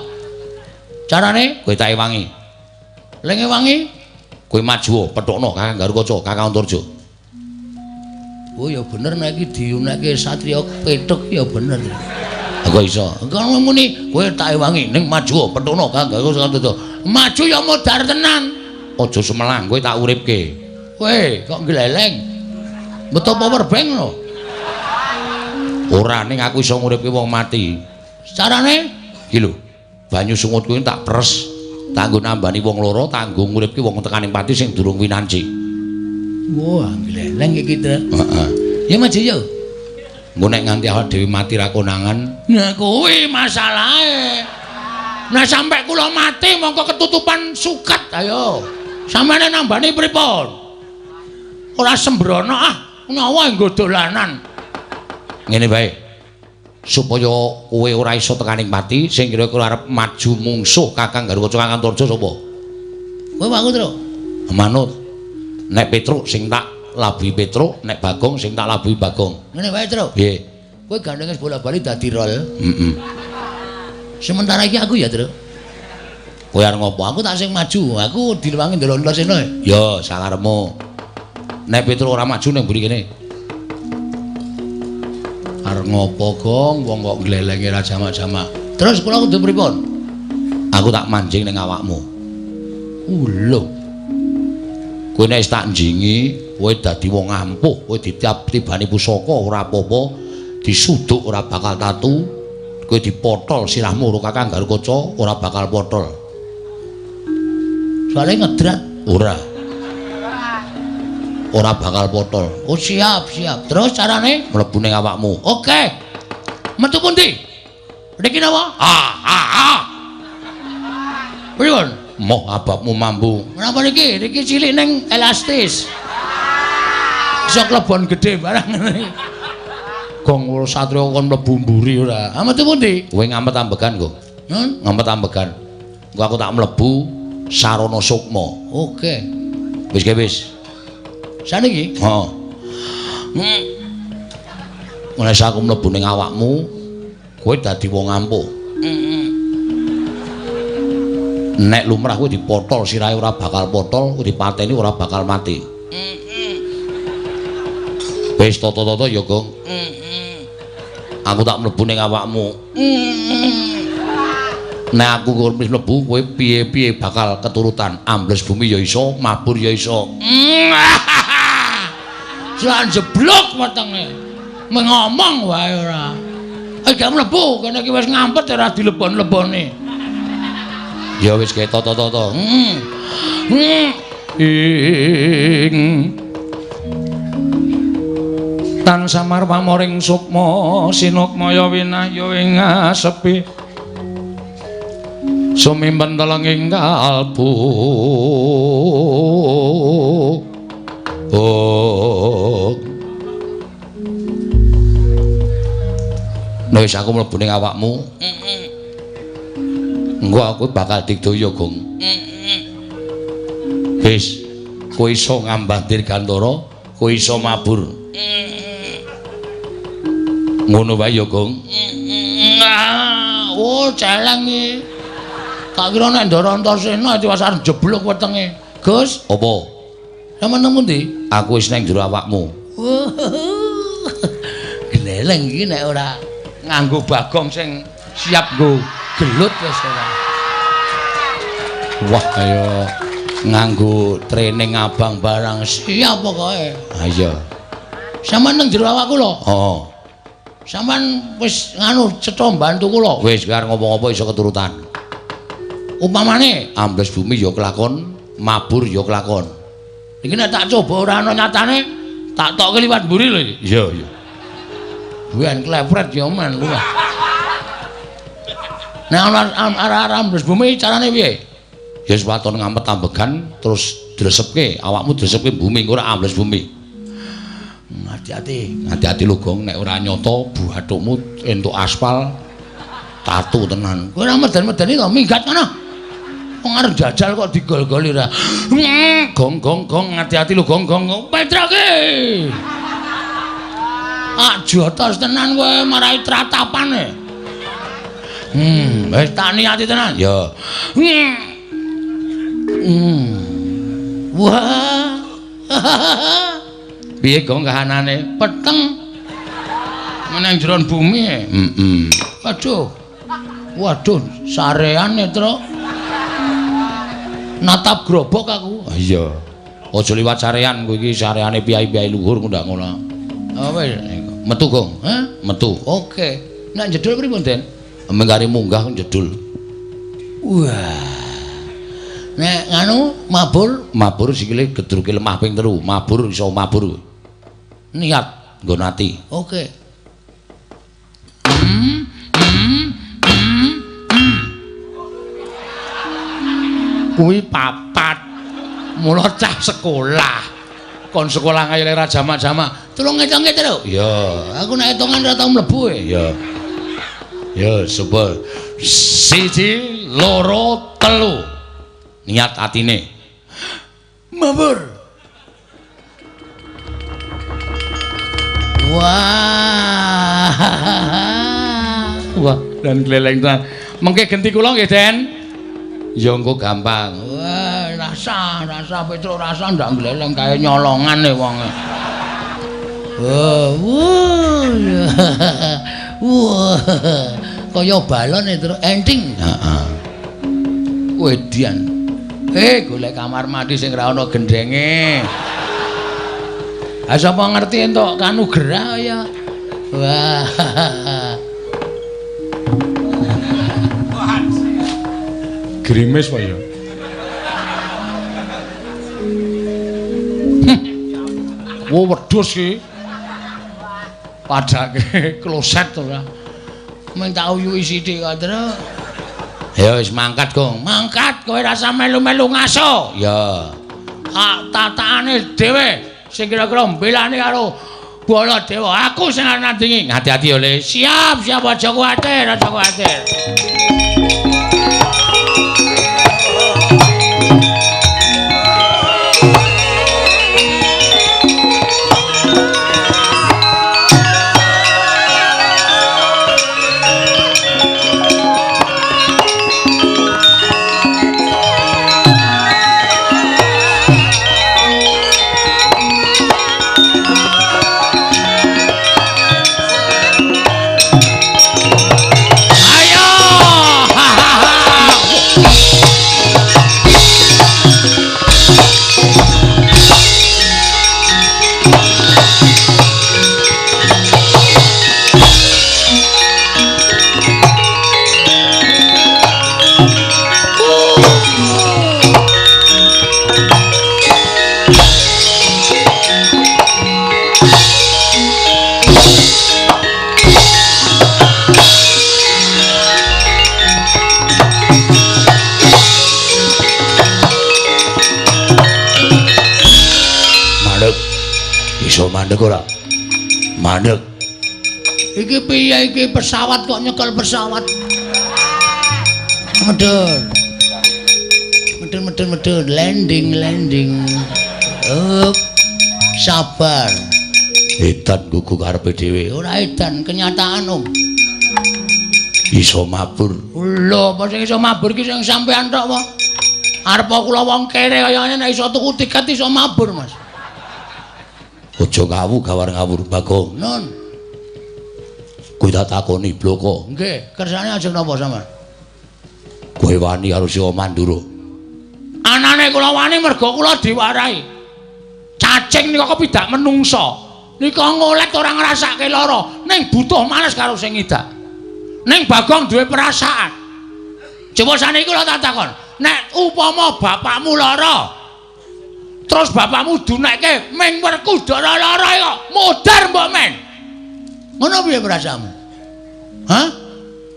Carane kowe tak ewangi. Lek ngewangi kowe maju pethukno Kakang Gatotkaca Kakang Antarja. Oh ya bener nek iki diunekke satria pethuk ya bener. Kok iso? Engko muni kowe tak ewangi ning maju pethukno Kakang Gatotkaca Antarja. Maju ya modar tenan. Aja sumelang kowe tak uripke. Kowe kok gleleng. Metu power bank lho. Ora ning aku iso nguripke wong mati. Carane iki lho. Banyu sungut kuwi tak pres, tanggo nambani wong loro, tanggo nguripke wong tekaning pati sing durung winanci. Wah, gleleng iki, Tru. Heeh. Ya maju yo. Engko nek nganti awak dhewe mati ra konangan, nah kuwi masalahe. Nah sampe kula mati mongko ketutupan suket, ayo. Sampeyan nambani pripun? Ora sembrono ah, nyawa nggo dolanan. Ngene wae. Supaya kowe ora iso tekaning pati, sing kira-kira arep maju mungsuh Kakang Gatotkaca Kakang Antarja sapa? Kowe aku, Tru. Manut. Nek Petruk sing tak labuhi Petruk, nek Bagong sing tak labuhi Bagong. Ngene wae, Tru. Piye? Kowe gandeng wis bola-bali dadi rol. Heeh. Sementara iki aku ya, Tru. Kowe arep ngopo? Aku tak sing maju. Aku direwangi ndelok Antasena. Ya, sakarepmu. Nek Petruk ora maju ning mburi kene. Arep ngopo, Gong? Wong kok glelenge ra jamak-jamak. Terus kula kudu pripun? Aku tak manjing ning awakmu. Lho. Kowe nek wis tak njingi, Kowe dadi wong ampuh, kowe ditibani pusaka ora apa-apa, disuduk ora bakal tatu, kowe dipotol sirahmu karo Kakang Garukaca ora bakal potol. Soale ngedrat ora. Ora bakal potol. Oh siap, siap. Terus carane mlebu ning awakmu. Oke. Metu pundi? Niki napa? Ah, ah, ah. Pripun? Moh ababmu mambu. Menapa niki? Niki cilik ning elastis. Iso klebon gedhe barang ngene. Gong satriya kon mlebu mburi ora. Ah metu pundi? Kowe ngamet ambegan, Gong. Hmm? Ngamet ambegan. Engko aku tak mlebu sarana sukma. Oke. Wis ke wis. Saniki? Heeh. Nek aku mlebu ning awakmu, kowe dadi wong ampuh. Nek lumrah kowe dipotol sirahe ora bakal potol, kowe dipateni ora bakal mati. Wis tata-tata ya, Gong. Aku tak mlebu ning awakmu. Nek aku wis mlebu, kowe piye-piye bakal keturutan. Ambles bumi ya iso, mabur ya iso. Jan jeblok wetenge. Mengomong wae ora. Gak mlebu, kene iki wis ngampet ora dilebon-lebone. Ya wis kae tata-tata. Ing tan samar pamoring sukma sinukmaya winahya ing asepi sumimpen telenging kalbu. Oh. Nek wis aku mlebu ning awakmu, engko aku bakal digdaya, Gong. Wis, kowe iso ngambah dirgantara, kowe iso mabur. Ngono wae ya, Gong. Oh, celeng iki. Tak kira nek Ndara Antasena tiwas arep jeblok wetenge. Gus, apa? Sampeyan nang pundi? Aku wis nang jero awakmu. Gleleng iki nek ora nganggo bagong sing siap nggo gelut wis ora. Wah, kaya nganggo training abang barang siap pokoke. Ha iya. Sampeyan nang jero awakku lho. Heeh. Sampeyan wis nganu cetha mbantu kula. Wis arep ngopo-ngopo iso keturutan. Upamane ambles bumi ya kelakon, mabur ya kelakon. Iki nek tak coba ora ana nyatane, tak tokke liwat mburi lho iki. Iya, iya. Ben klepret ya men luwih. Nek ana arah-arah ambles bumi carane piye? Ya wis waton ngamet ambegan terus dresepke, awakmu dresepke bumi engko ora ambles bumi. Hati-hati, hati-hati lho Gong, nek ora nyata buathukmu entuk aspal tatu tenan. Kowe ora meden-medeni to, minggat kono. Wong arep jajal kok digol-goli ora. Gong gong gong, hati-hati lho Gong gong. Petrake. Ah jotos tenan kowe marai tratapane. Wis tak niati tenan. Ya. Wah. Piye Gong kahanane? Peteng. Meneng jero bumi. Heeh. Aduh. Waduh, sareane, Truk. Natap grobok aku. Iya. Aja liwat sarean kowe iki, sareane piyai-piyai luhur ndak ngono. Oh wis, metu Gong. Hah? Metu. Oke. Nek jedul pripun, Den? Mengkare munggah jedul. Wah. Nek nganu mabur, mabur sikile gedruke lemah ping 3, mabur iso mabur. Niat nggon ati. Oke. Kuwi papat. Mula cah sekolah. Kon sekolah kaya ora jamak-jamak. Tulung ngitunge, Truk. Iya, aku nek hitungan ora tau mlebu e. Iya. Ya, super. 1 2 3. Niat atine. Mabur. Wah. Wah, dan gleleng tenan. Mengke genti kula nggih, Den. Ya engko gampang. Wah, rasa Petruk rasa ndak gleleng kaya nyolongan e wonge. Wah, wah. Kaya balon e Truk enting. Heeh. Wedian. Golek kamar mandi sing ora ana gendhenge. Ha sapa ngerti entuk kanugrah ya. Wah. Grimis kok ya. Wo wedhus iki. Padake kloset ora. Mung tak uyuki sithik kok, Tru. Ya wis mangkat, Gong. Mangkat kowe rasa melu-melu ngaso. Ya. Ah tatakane dhewe sing kira-kira mbelani karo Baladewa. Aku sing arep nandingi. Hati-hati ya, Le. Siap, siap aja kuwatir, aja kuwatir. Mandek ora? Mandek. Iki piye iki pesawat kok nyekel pesawat? Medun. Medun medun medun landing landing. Up. Sabar. Edan gugu karepe dhewe. Ora edan, kenyataan, Om. Iso mabur. Lho, apa sing iso mabur ki sing sampean tok apa? Arep kula wong kere kaya ngene nek iso tuku tiket iso mabur, Mas. Aja ngawu gawar ngawur Bagong. Nun. Kowe tak takoni bloko. Nggih, kersane ajeng napa sampean? Kowe wani karo Siwa Mandura. Anane kula wani mergo kula diwarahi. Cacing nika kepidak menungsa. Nika ngolet ora ngrasake lara, ning butuh males karo sing ngidak. Ning Bagong duwe perasaan. Coba saniki kula tak takon, nek upama bapakmu lara, terus bapakmu dunekke ming werkudara lara kok modar mbok men. Ngono piye perasaanmu? Hah?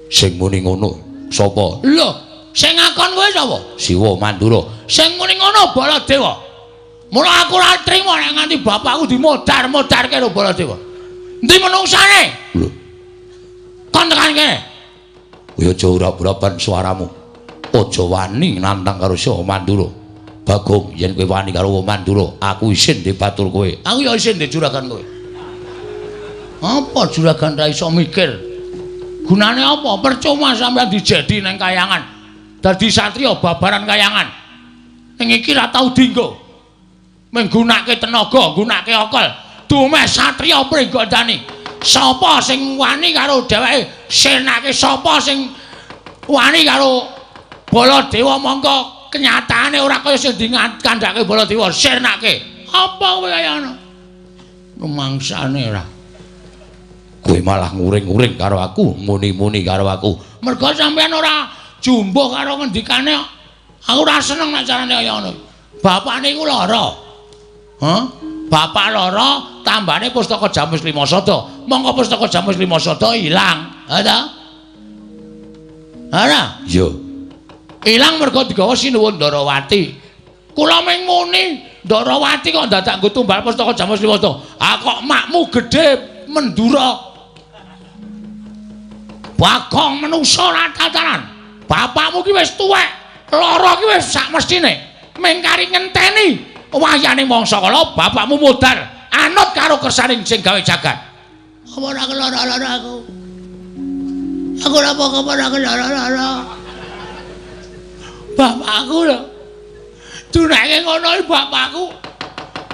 Sing muni ngono sapa? Lho, sing ngakon kowe sapa? Siwa Mandura. Sing muni ngono Baladewa. Mula aku ora trima nek nganti bapakku dimodar-modarke karo Baladewa. Endi menungsane? Lho. Kon tekan kene. Kowe aja ora-urapan suaramu. Aja wani nantang karo Siwa Mandura. Bagong, yen kowe wani karo Mandura, aku isin di batur kowe. Aku ya isin di juragan kowe. Apa juragan ra iso mikir? Gunane apa? Percuma sampeyan dijedi nang kayangan. Dadi satriya babaran kayangan. Ning iki ra tau dinggo. Menggunake tenaga, nggunake akal. Dumeh satriya Pringgondani. Sapa sing wani karo dheweke? Senake sapa sing wani karo Baladewa mongko kenyataane ora kaya sing dikandhake Baladewa, sirnake. Apa kowe kaya ngono? Rumangsane ora. Kowe malah nguring-nguring karo aku, muni-muni karo aku. Mergo sampeyan ora jumbuh karo ngendikane. Aku ora seneng nek carane kaya ngono. Bapakne iku lara. Hah? Bapak lara, tambane pustaka Jamus Lima Sada. Mongko pustaka Jamus Lima Sada ilang. Ha ta? Ora? Iya. Ilang mergo digawa Sinuwun Ndarawati. Kula ming muni Ndarawati kok dadak nggo tumbal pustaka Jamus Lima Sada. Ah kok makmu gedhe Mendura. Bagong menungsa ora tataran. Bapakmu ki wis tuwek, lara ki wis sak mestine. Ming kari ngenteni wayane mangsa kala bapakmu modar anut karo kersaning sing gawe jagat. Apa ora kelara-lara aku? Aku ora apa-apa ora kelara-lara. Bapakku lho. Dunake ngono iki bapakku.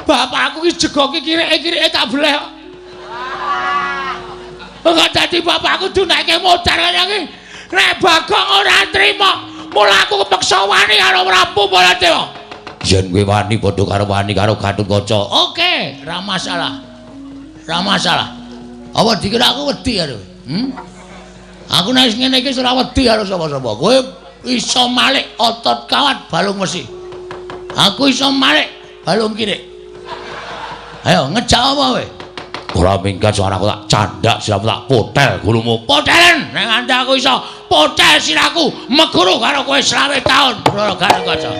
Bapakku ki jegoke kireke-kireke tak bleh kok. Kok dadi bapakku dunake modar kaya iki. Nek Bagong ora trima, mula aku kepeksa wani karo Prabu Baladewa. Yen kowe wani padha karo wani karo Gatotkaca. Oke, ra masalah. Ra masalah. Apa dikira aku wedi karo? Aku nek ngene iki ora wedi karo sapa-sapa. Kowe iso malik otot kawat balung wesi. Aku iso malik balung kirik. Ayo ngejak apa kowe? Ora minggat suaraku tak candak siramu tak potel gulumu. Potelen nek nganti aku iso potel siraku meguru karo kowe 20 taun. Ora Gatotkaca.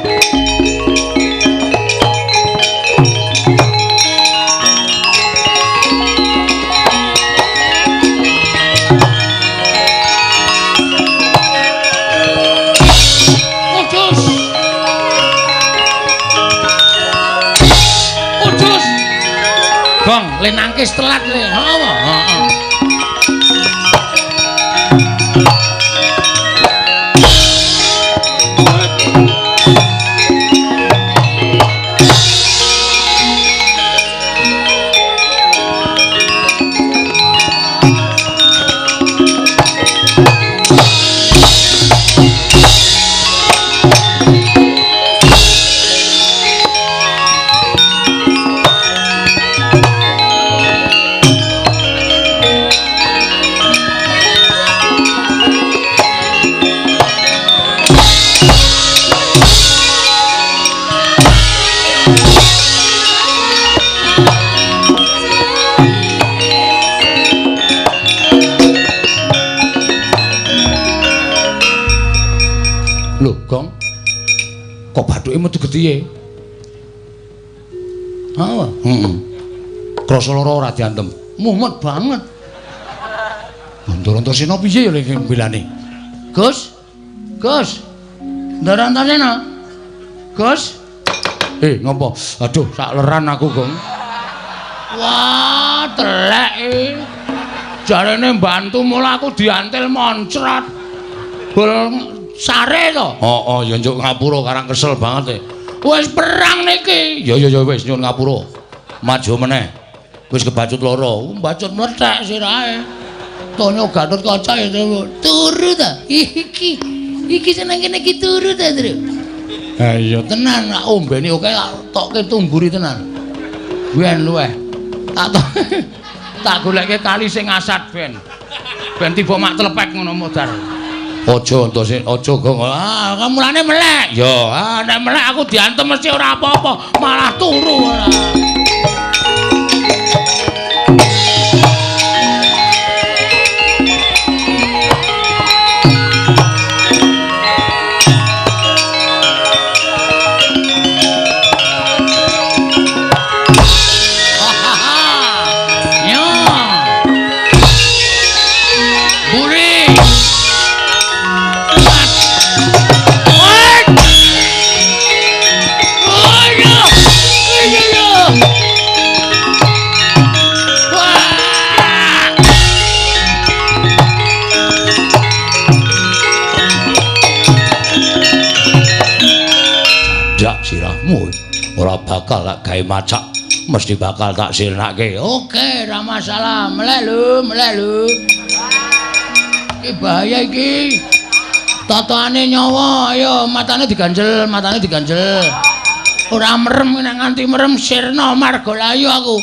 Gong, le nangkis telat le. Heeh, heeh. Lho, Gong. Kok bathuke metu getihe? Heeh. Heeh. Krasa lara ora diantem. Mumet banget. Antasena piye ya lek mbelane? Gus. Gus. Ndara Antasena. Gus. Ngopo? Aduh, sak leran aku, Gong. Wah, telek e. Jarene mbantu mula aku diantil moncrot. Bol sare to? Heeh, ya njuk ngapura karang kesel banget e. Wis perang niki. Ya ya ya wis nyuwun ngapura. Maju meneh. Wis kebacut loro, mbacut mlethek sirahe. Tonyo Gatotkaca ya turu ta. Iki. Iki seneng kene iki turu ta, Tru. Ha iya tenan, tak ombeni oke tak tokke tumburi tenan. Ben luweh. Tak tak goleke kali sing asat ben. Ben tiba mak tlepek ngono modar. Aja Antasena, aja Gong. Ah, mulane melek. Ya, ah nek melek aku diantem mesti ora apa-apa, malah turu ora. Sirahmu ora bakal tak gawe macak, mesti bakal tak sirnake. Oke, ora masalah. Melek lho, melek lho. Iki bahaya iki. Totone nyawa, ayo matane diganjel, matane diganjel. Ora merem nek nganti merem sirna margalayu aku.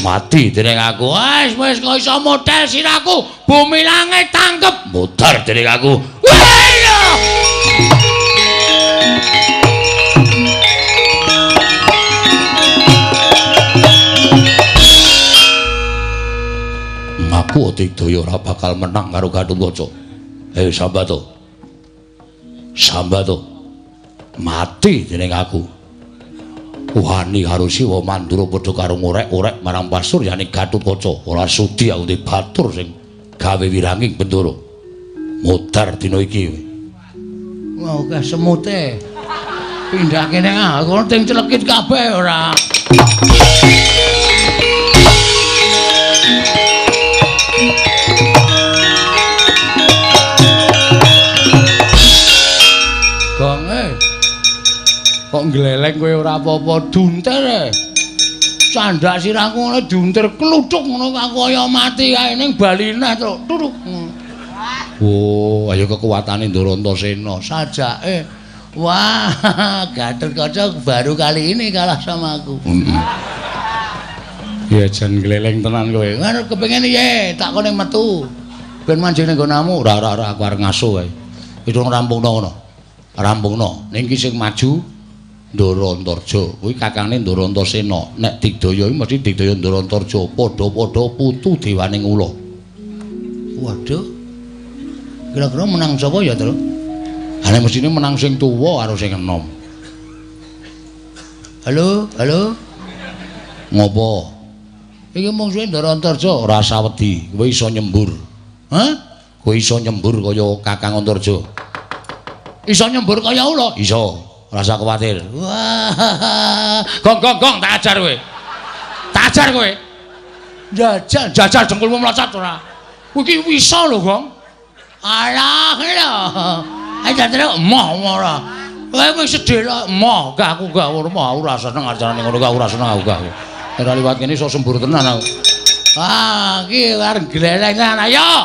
Mati dening aku. Wis wis kok iso model sirahku. Bumi langit tangkep. Modar dening aku. Wah! Aku Digdaya ora bakal menang karo Gatotkaca. Hei Sambato. Sambato. Mati dening aku. Wani karo Siwa Mandura padha karo ngorek-orek marang pasuryane Gatotkaca. Ora sudi aku dibatur sing gawe wiranging Bendara. Modar dina iki. Wah, akeh semute. Pindah kene aku ting celekit kabeh ora. Kok ngleleng kowe ora apa-apa duntir e. Candak sirahku ngono duntir kluthuk ngono aku kaya mati kae ning baline truk turuk. Oh, ayo kekuatane Ndara Antasena sajake Wah, Gatotkaca baru kali ini kalah sama aku. Ya jan gleleng tenan kowe. Ngono kepengin piye? Tak kone metu. Ben manjing ning nggonamu. Ora ora ora aku arep ngaso wae. Wis rampungno ngono. Rampungno. Ning iki sing maju Ndara Antarja. Kuwi kakangne Ndara Antasena. Nek digdaya iki mesti digdaya Ndara Antarja. Padha-padha putu dewaning ula. Waduh. Kira-kira menang sapa ya, Tru? Ha nek mestine menang sing tuwa karo sing enom. Halo, halo. Ngopo? Iki mungsuhe Ndara Antarja. Ora usah wedi, kowe iso nyembur. Hah? Kowe iso nyembur kaya Kakang Antarja. Iso nyembur kaya ula? Iso, ora usah kuwatir. Wah. Gong gong gong tak ajar kowe. Tak ajar kowe. Jajal, jajal dengkulmu mlocot ora. Kowe iki iso lho, Gong. Alah, lho. Ayo jajal emoh ora. Kowe wis sedih lho, emoh, gak aku gak ora seneng acarane ngono gak ora seneng aku gak. Ora liwat kene iso sembur tenan aku. Ah, iki arep glelengan. Ayo.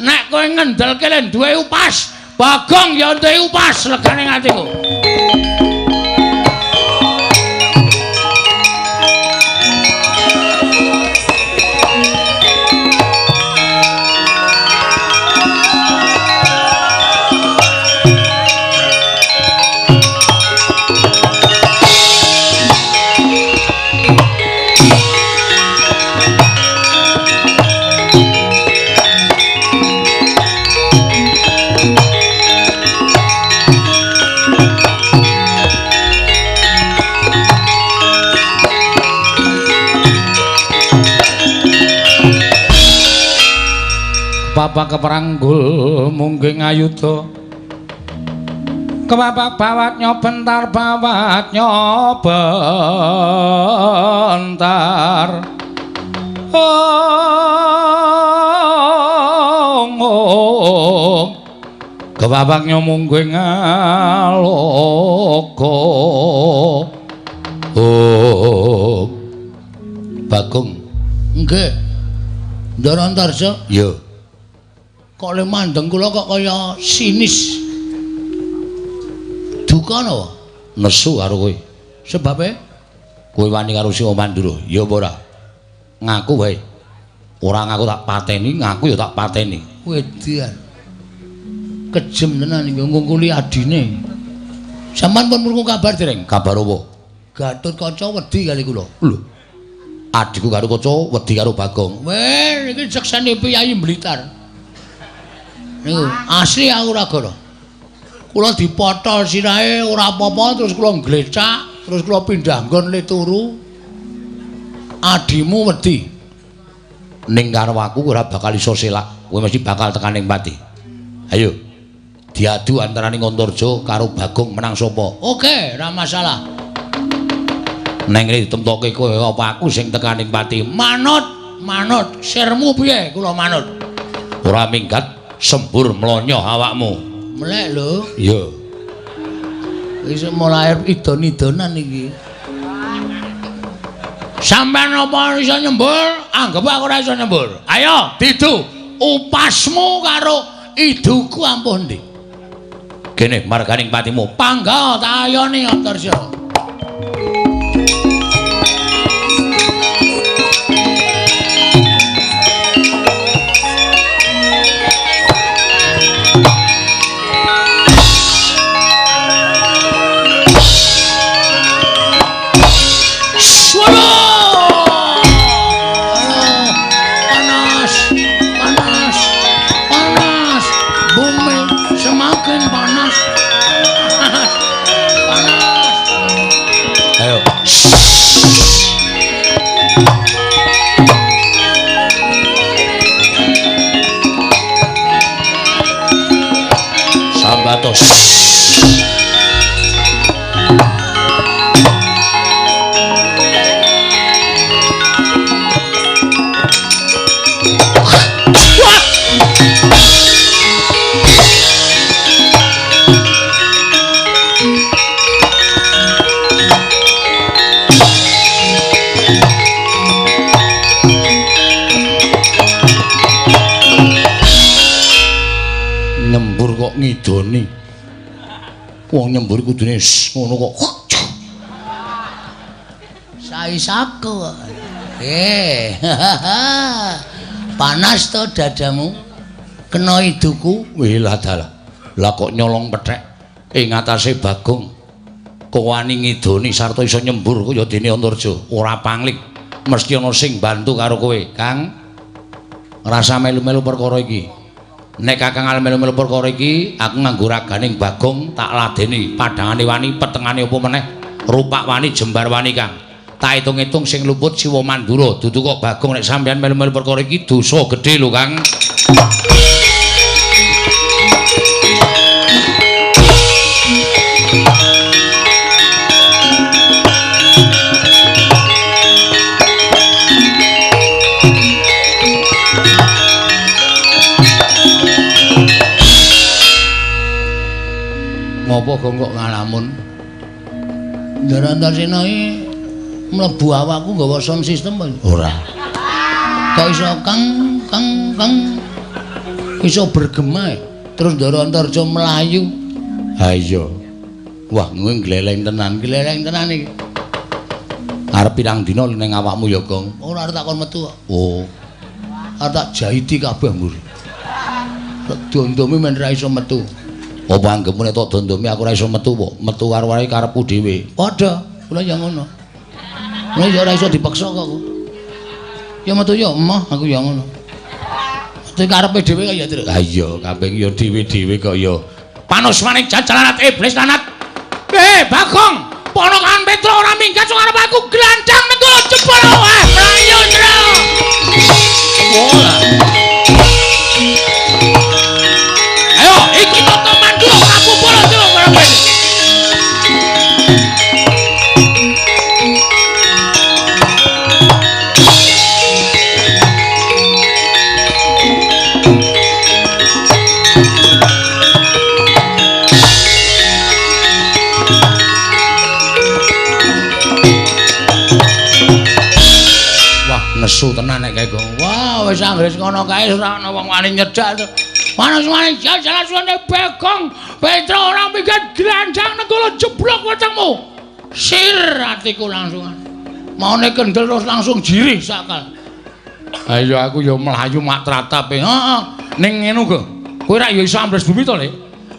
Nek kowe ngendelke le duwe upas, Bagong ya duwe upas legane atiku. Bapak keperanggul mungging ayuda. Kebapak bawat nyobentar bawat nyobentar. Ong ong. Kebapak nyomungging aloka. Ong. Bagong. Nggih. Ndara Antarja? Iya. Kok le mandeng kula kok kaya sinis. Duka napa? Nesu karo kowe. Sebabe? Kowe wani karo Singa Mandura? Ya apa ora? Ngaku wae. Ora ngaku tak pateni, ngaku ya tak pateni. Wedian. Kejem tenan iki ngungkuli adine. Sampeyan pun krungu kabar dereng? Kabar apa? Gatotkaca wedi kali kula. Lho. Adhiku karo kaca wedi karo Bagong. Weh, iki seksene piyayi Blitar. Niku asli aku ora gara. Kula dipotol sirahe ora apa-apa terus kula nglecak, terus kula pindah nggon le turu. Adimu wedi. Ning karo aku ora bakal iso selak. Kowe mesti bakal tekan ning pati. Ayo. Diadu antaraning Antarja karo Bagong menang sapa? Oke, ora masalah. Neng rene ditemtoke kowe apa aku sing tekan ning pati? Manut, manut. Sirmu piye? Kula manut. Ora minggat. Sembur mlonyoh awakmu. Melek lho. Iya. Wis mulai idon-idonan iki. Sampeyan apa iso nyembur? Anggep aku ora iso nyembur. Ayo, didu. Upasmu karo iduku ampuh ndi? Kene marganing patimu. Pangga tak ayoni Antarja. Nyembur kok ngidoni. Wong nyembur kudune ngono kok. Saisaku. Panas to dadamu? Kena iduku. Wih lah dalah. Lah kok nyolong pethek ing atase Bagong. Kok wani ngidoni sarta iso nyembur kaya dene Antarja. Ora pangling. Mesti ana sing bantu karo kowe, Kang. Rasa melu-melu perkara iki. Nek Kakang arep melu-melu perkara iki, aku nganggo raganing Bagong tak ladeni. Padhangane wani, petengane apa meneh? Rupak wani, jembar wani, Kang. Tak hitung-hitung sing luput Siwa Mandura. Dudu kok Bagong nek sampeyan melu-melu perkara iki dosa gedhe lho, Kang. Ngopo Gong kok ngalamun? Ndara Antasena iki mlebu awakku nggawa sound system apa? Ora. Kok iso kang kang kang iso bergema terus Ndara Antarja mlayu. Ha iya. Wah, kowe gleleng tenan iki. Arep pirang dina ning awakmu ya, Gong? Ora arep tak kon metu kok. Oh. Arep tak jahiti kabeh mbur. Tak dondomi men ra iso metu. Apa anggepmu nek tak dondomi aku ora iso metu apa? Metu karo wae karepku dhewe. Padha, kula ya ngono. Kula ya ora iso dipaksa kok aku. Ya metu ya emoh aku ya ngono. Metu karepe dhewe kok ya, Tru. Ha iya, kabeh ya dhewe-dhewe kok ya. Panusmaning jajalanat iblis lanat. Bagong, ponokan Petro ora minggat sing arep aku glandang nenggala jebol wae mlayu, Tru. Wah. Ayo, iki toto Mandura Prabu Baladewa karo. Wah, nesu tenan nek kae, Gong. Wah, wis anggere ngono kae ora ana wong wani nyedak to. Panas-panas jalan suwane Bagong, Petro ora minggat glandang nenggala jeblok wetengmu. Sir atiku langsungan. Maune kendel terus langsung jirih sakal. Ayo aku ya mlayu mak tratap. Heeh. Ning ngene go. Kowe rak ya iso ambles bumi to, Le?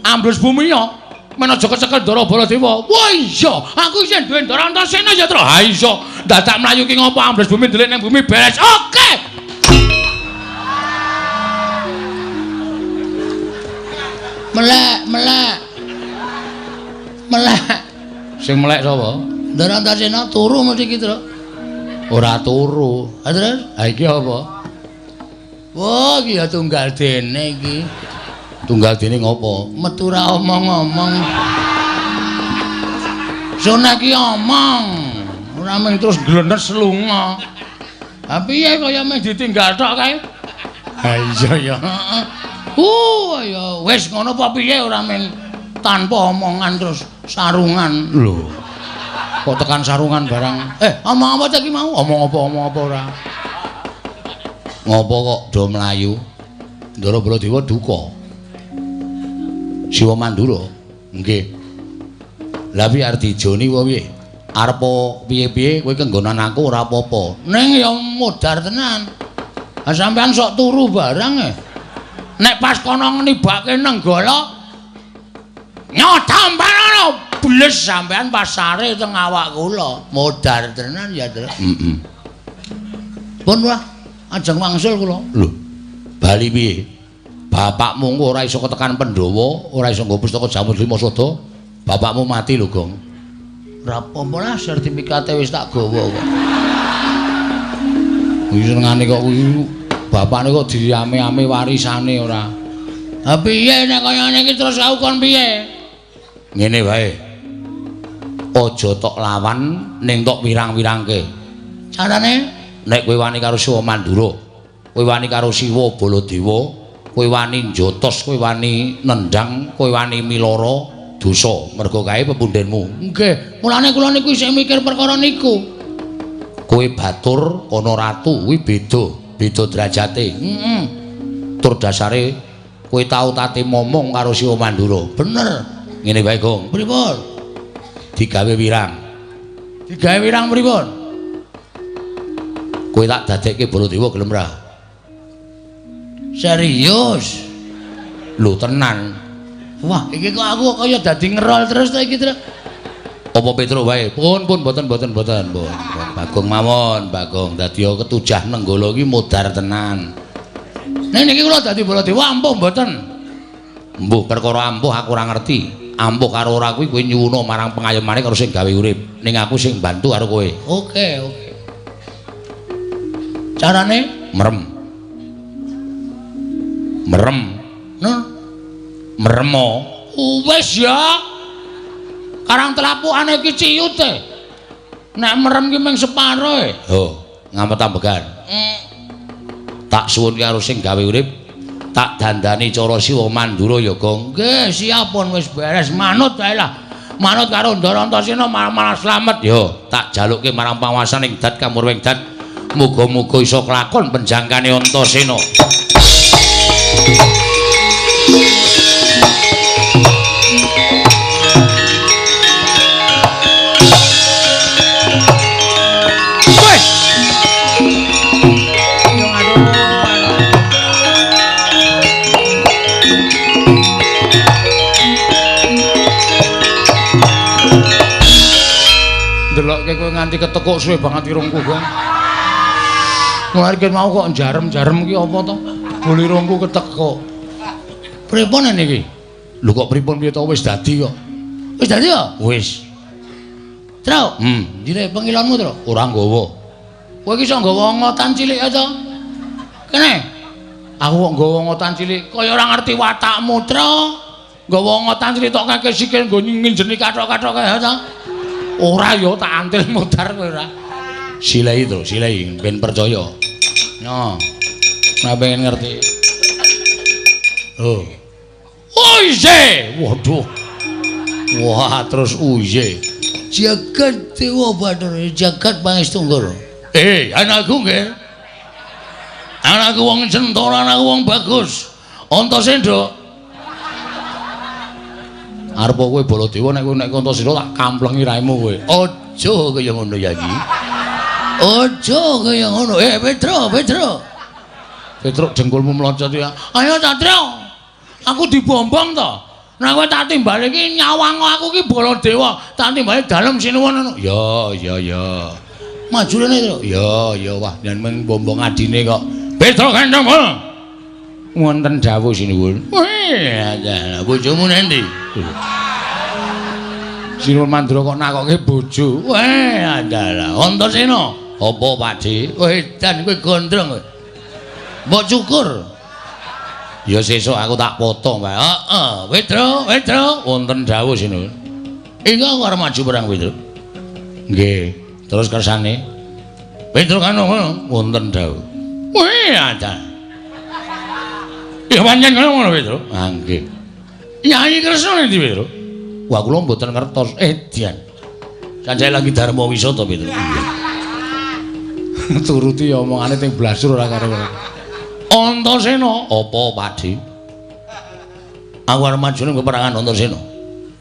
Ambles bumi ya. Men aja kecekel Ndara Baladewa. Wah iya, aku isih duwe Ndara Antasena ya, Tru. Ha iso. Dadak mlayu ki ngopo ambles bumi ndelik ning bumi beres. Oke. Melek, melek. Melek. Sing melek sapa? Ndara Antasena turu mesti iki, Tru. Ora turu. Ha terus? Ha iki apa? Wah, iki ya tunggal dene iki. Tunggal dene ngopo? Metu ra omong-omong. Sone iki omong. Ora mung terus glenes lunga. Ha piye kaya meh ditinggal tok kae? Ha iya ya. Ya wis ngono apa piye ora men tanpa omongan terus sarungan. Lho. Kok tekan sarungan barang? Omong apa ta iki mau? Omong apa omong apa ora? Ngopo kok do mlayu? Ndara Baladewa duka. Siwa Mandura. Nggih. Lah piye arep dijoni apa piye? Arep piye-piye kowe kenggonan aku ora apa-apa. Ning ya modar tenan. Ha sampean sok turu barang e. Nek pas kono nibake nenggala nyotampanana bles sampean pasare teng awak kula. Modar tenan ya, Tru. Heeh. Pun wah, ajeng wangsul kula. Lho, bali piye? Bapakmu engko ora iso ketekan Pandhawa, ora iso nggo pustaka Jamur Lima Sada. Bapakmu mati lho, Gong. Ora apa-apa lah, sertifikate wis tak gawa kok. Kuwi senengane kok kuwi bapakne kok diame-ame warisane ora. Ha piye nek kaya ngene iki terus aku kon piye? Ngene wae. Aja tok lawan ning tok wirang-wirangke. Carane nek kowe wani karo Siwa Mandura, kowe wani karo Siwa Baladewa, kowe wani njotos, kowe wani nendang, kowe wani miloro dosa mergo kae pepundhenmu. Nggih, mulane kula niku isih mikir perkara niku. Kowe batur ana ratu kuwi beda, beda derajate. Heeh. Tur dasare kowe tau tate momong karo Siwa Mandura. Bener. Ngene wae, Gong. Pripun? Digawe wirang. Digawe wirang pripun? Kowe tak dadekke Baladewa gelem ra? Serius? Lho tenan. Wah, iki kok aku kaya dadi ngerol terus ta iki, Tru. Apa Petro wae? Pun pun mboten mboten mboten, pun. Bagong mawon, Bagong. Dadi ketujah Nenggala iki modar tenan. Nek niki kula dadi Baladewa ampuh mboten? Mbuh perkara ampuh aku ora ngerti. Ampuh karo ora kuwi kowe nyuwuna marang pengayomane karo sing gawe urip. Ning aku sing bantu karo kowe. Oke, oke. Carane merem. Merem. Nah, meremo. Wis ya. Karang telapukane iki ciyut e. Nek merem ki mung separo e. Oh, ngamet ambegan. Tak suwun karo sing gawe urip, tak dandani cara Siwa Mandura ya, Gong. Nggih, siap pun wis beres manut wae lah. Manut karo Ndara Antasena malah slamet. Yo, tak jalukke marang panguwasaning dat kamurwing dat. Muga-muga iso kelakon penjangkane Antasena. Ndelokke kowe nganti ketekuk suwe banget irungku, Gong. Mulane ket mau kok jarem-jarem ki apa to? Bol irungku ketekuk. Pripun niki? Lho kok pripun piye to wis dadi kok. Wis dadi ya? Wis. Tru, ndire pengilonmu, Tru? Ora nggawa. Kowe iki iso nggawa ngotan cilik ya to? Kene. Aku kok nggawa ngotan cilik kaya ora ngerti watakmu, Tru. Nggawa ngotan cilik tok kake sikil nggo nginjeni kathok-kathok kae to. Ora ya tak antil modar kowe ora. Silai to, silai ben percaya. Yo. Nek pengen ngerti. Oh. Uye. Waduh. Wah, terus uye. Jagat Dewa Bathara, jagat Pangestu. Eh, anakku nggih. Anakku wong centara, anakku wong bagus. Antasena. Arep kowe Baladewa nek kowe nek Antasena tak kamplengi raimu kowe. Aja kaya ngono ya iki. Aja kaya ngono. Eh, Petro, Petro. Petro dengkulmu mlocot ya. Ayo Satrio. Aku dibombong to. Nek kowe tak timbali iki nyawang aku iki Baladewa. Tak timbali dalem sinuwun ngono. Ya, ya, ya. Maju rene, Tru. Ya, ya wah yen mung bombong adine kok. Petro Gandeng. Wonten dawuh sinuwun. Wih, bojomu nendi? Sinuwun Mandura kok nakokke bojo. Weh, adalah Antasena. Apa, Pakde? Wedan kowe gondrong kowe. Mbok cukur. Ya sesuk aku tak potong, Pak. Heeh, Petro, Petro, wonten dawuh sinuwun. Iki aku arep maju perang, Petro. Nggih, terus kersane. Petro kan ngono, wonten dawuh. Weh, adalah. Ya pancen ngono, Petro. Ah, nggih. Yai Kresna endi, Petro? Wah, kula mboten ngertos. Dian. Sanjaya lagi dharma wisata, Petro. Turuti omongane teng blasur ora karo. Antasena, apa, Pakde? Aku arep maju ning peperangan Antasena.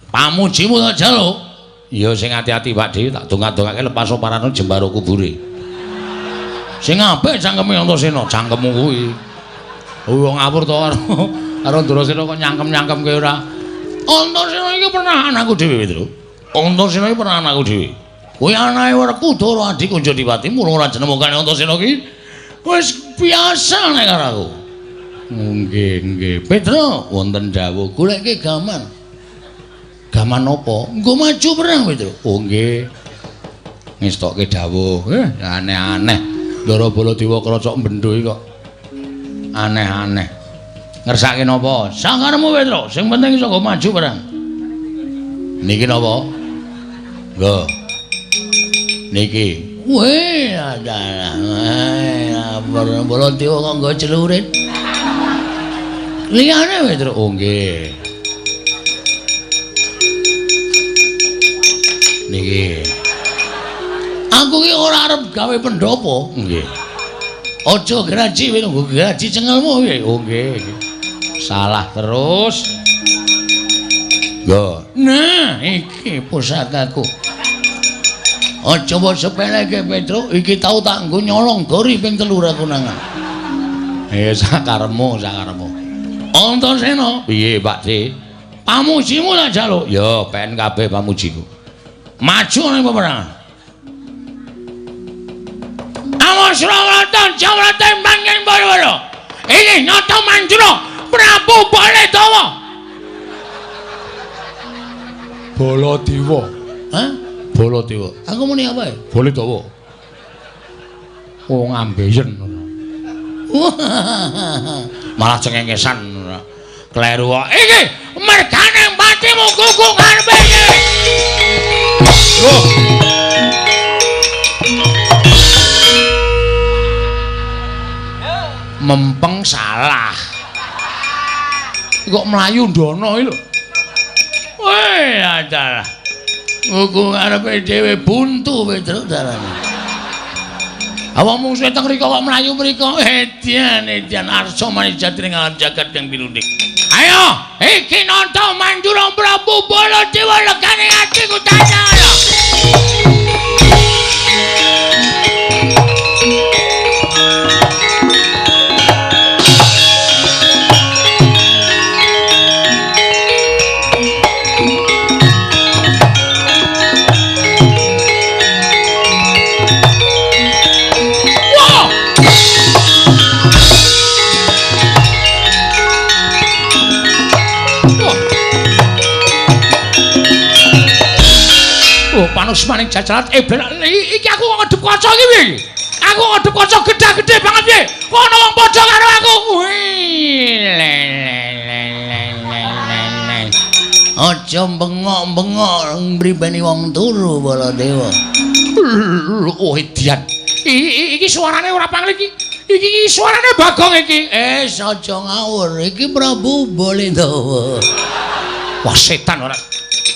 Pamujimu tak jaluk. Ya sing ati-ati, Pakde, tak dongak-dongake lepas parane jembaro kubure. Sing apik cangkeme Antasena, cangkemmu kuwi. Wong ngawur to karo Ndrasena kok nyangkem-nyangkemke ora. Antasena iki pernah anakku dhewe, Petro. Antasena iki pernah anakku dhewe. Kuwi anake Werkudara Adi Kunjadipati, mula ora jenemokane Antasena iki wis biasa nek karo aku. Nggih, nggih. Petro, wonten dawuh goleke gaman. Gaman apa? Nggo maju perang, Petro. Oh nggih. Ngestokke dawuh. Aneh-aneh. Ndara Baladewa krocok bendho iki kok. Aneh-aneh. Ngersake napa? Sakaremu Petro, sing penting iso nggo maju perang. Niki napa? Nggo. Niki. Weh, adalah. Baladewa kok nggo celurit. Liyane Petro. Oh nggih. Niki. Aku ki ora arep gawe pendopo. Nggih. Aja graji kowe nggo graji cengelmu piye? Oh nggih. Salah terus. Ya. Nah, iki pusakaku. Aja mbok sepeleke Petro, iki tau tak nggo nyolong gori ping 3 ra konangan. Sakaremu, sakaremu. Antasena, piye Pak De? Pamujimu tak jaluk. Ya, pen kabeh pamujiku. Maju ning peperangan. Awas Rawatan Jawrate manggen bara-bara. Ini Nata Manjura Prabu Baladewa. Baladewa. Hah? Baladewa. Aku muni apa ya? Baladewa. Wong ambeien. Malah cengengesan. Kleru kok. Iki mergane patimu kuku ngarepe iki. Oh. Mempeng salah. Kok mlayu ndono iki lho. Weh, adalah. Kuku ngarepe dhewe buntu Petruk dalane. Awak mungsuhe teng mriko kok mlayu mriko. Edian, edian arsa manijati ning alam jagat kang pinundhik. Ayo, iki Nata Manjura Prabu Baladewa legane atiku tanya. Panusmaning jajaran iki aku kok ngedep kaca iki piye iki? Aku ngedep kaca gedhe-gedhe banget piye? Kok ana wong padha karo aku? Aja bengok-bengok mribeni wong turu Baladewa. Oh edian. Iki suarane ora pangli iki. Iki suarane Bagong iki. Aja ngawur. Iki Prabu Baladewa. Wah setan ora.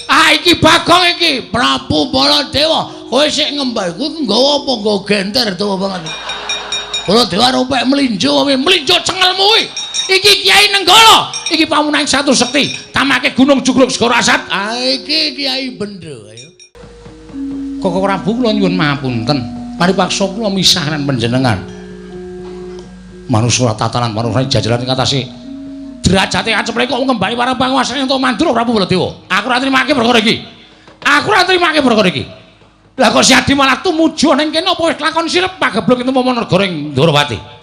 Ah iki Bagong iki, Prabu Baladewa. Kowe sik ngembal kuwi nggawa apa nggawa genter tuwa banget. Baladewa ropek mlinjo kowe, mlinjo cengelmu kuwi. Iki Kiai Nenggala, iki pamunaing satu sekti, tamake Gunung Jugruk Segara Asat. Ah iki Kiai Bendho, ayo. Koko Prabu kula nyuwun mahapunten. Paripaksa kula misah lan panjenengan. Manusura tatanan manusura jajaran ing atase derajate aceple kok ngembali para panguwasane entuk Mandura Prabu Baladewa. Aku ora trimake perkara iki. Aku ora trimake perkara iki. Lah kok si Adi malah tumuju ning kene apa wis lakon sirep pagebluk itu momo negara ing Ndorowati.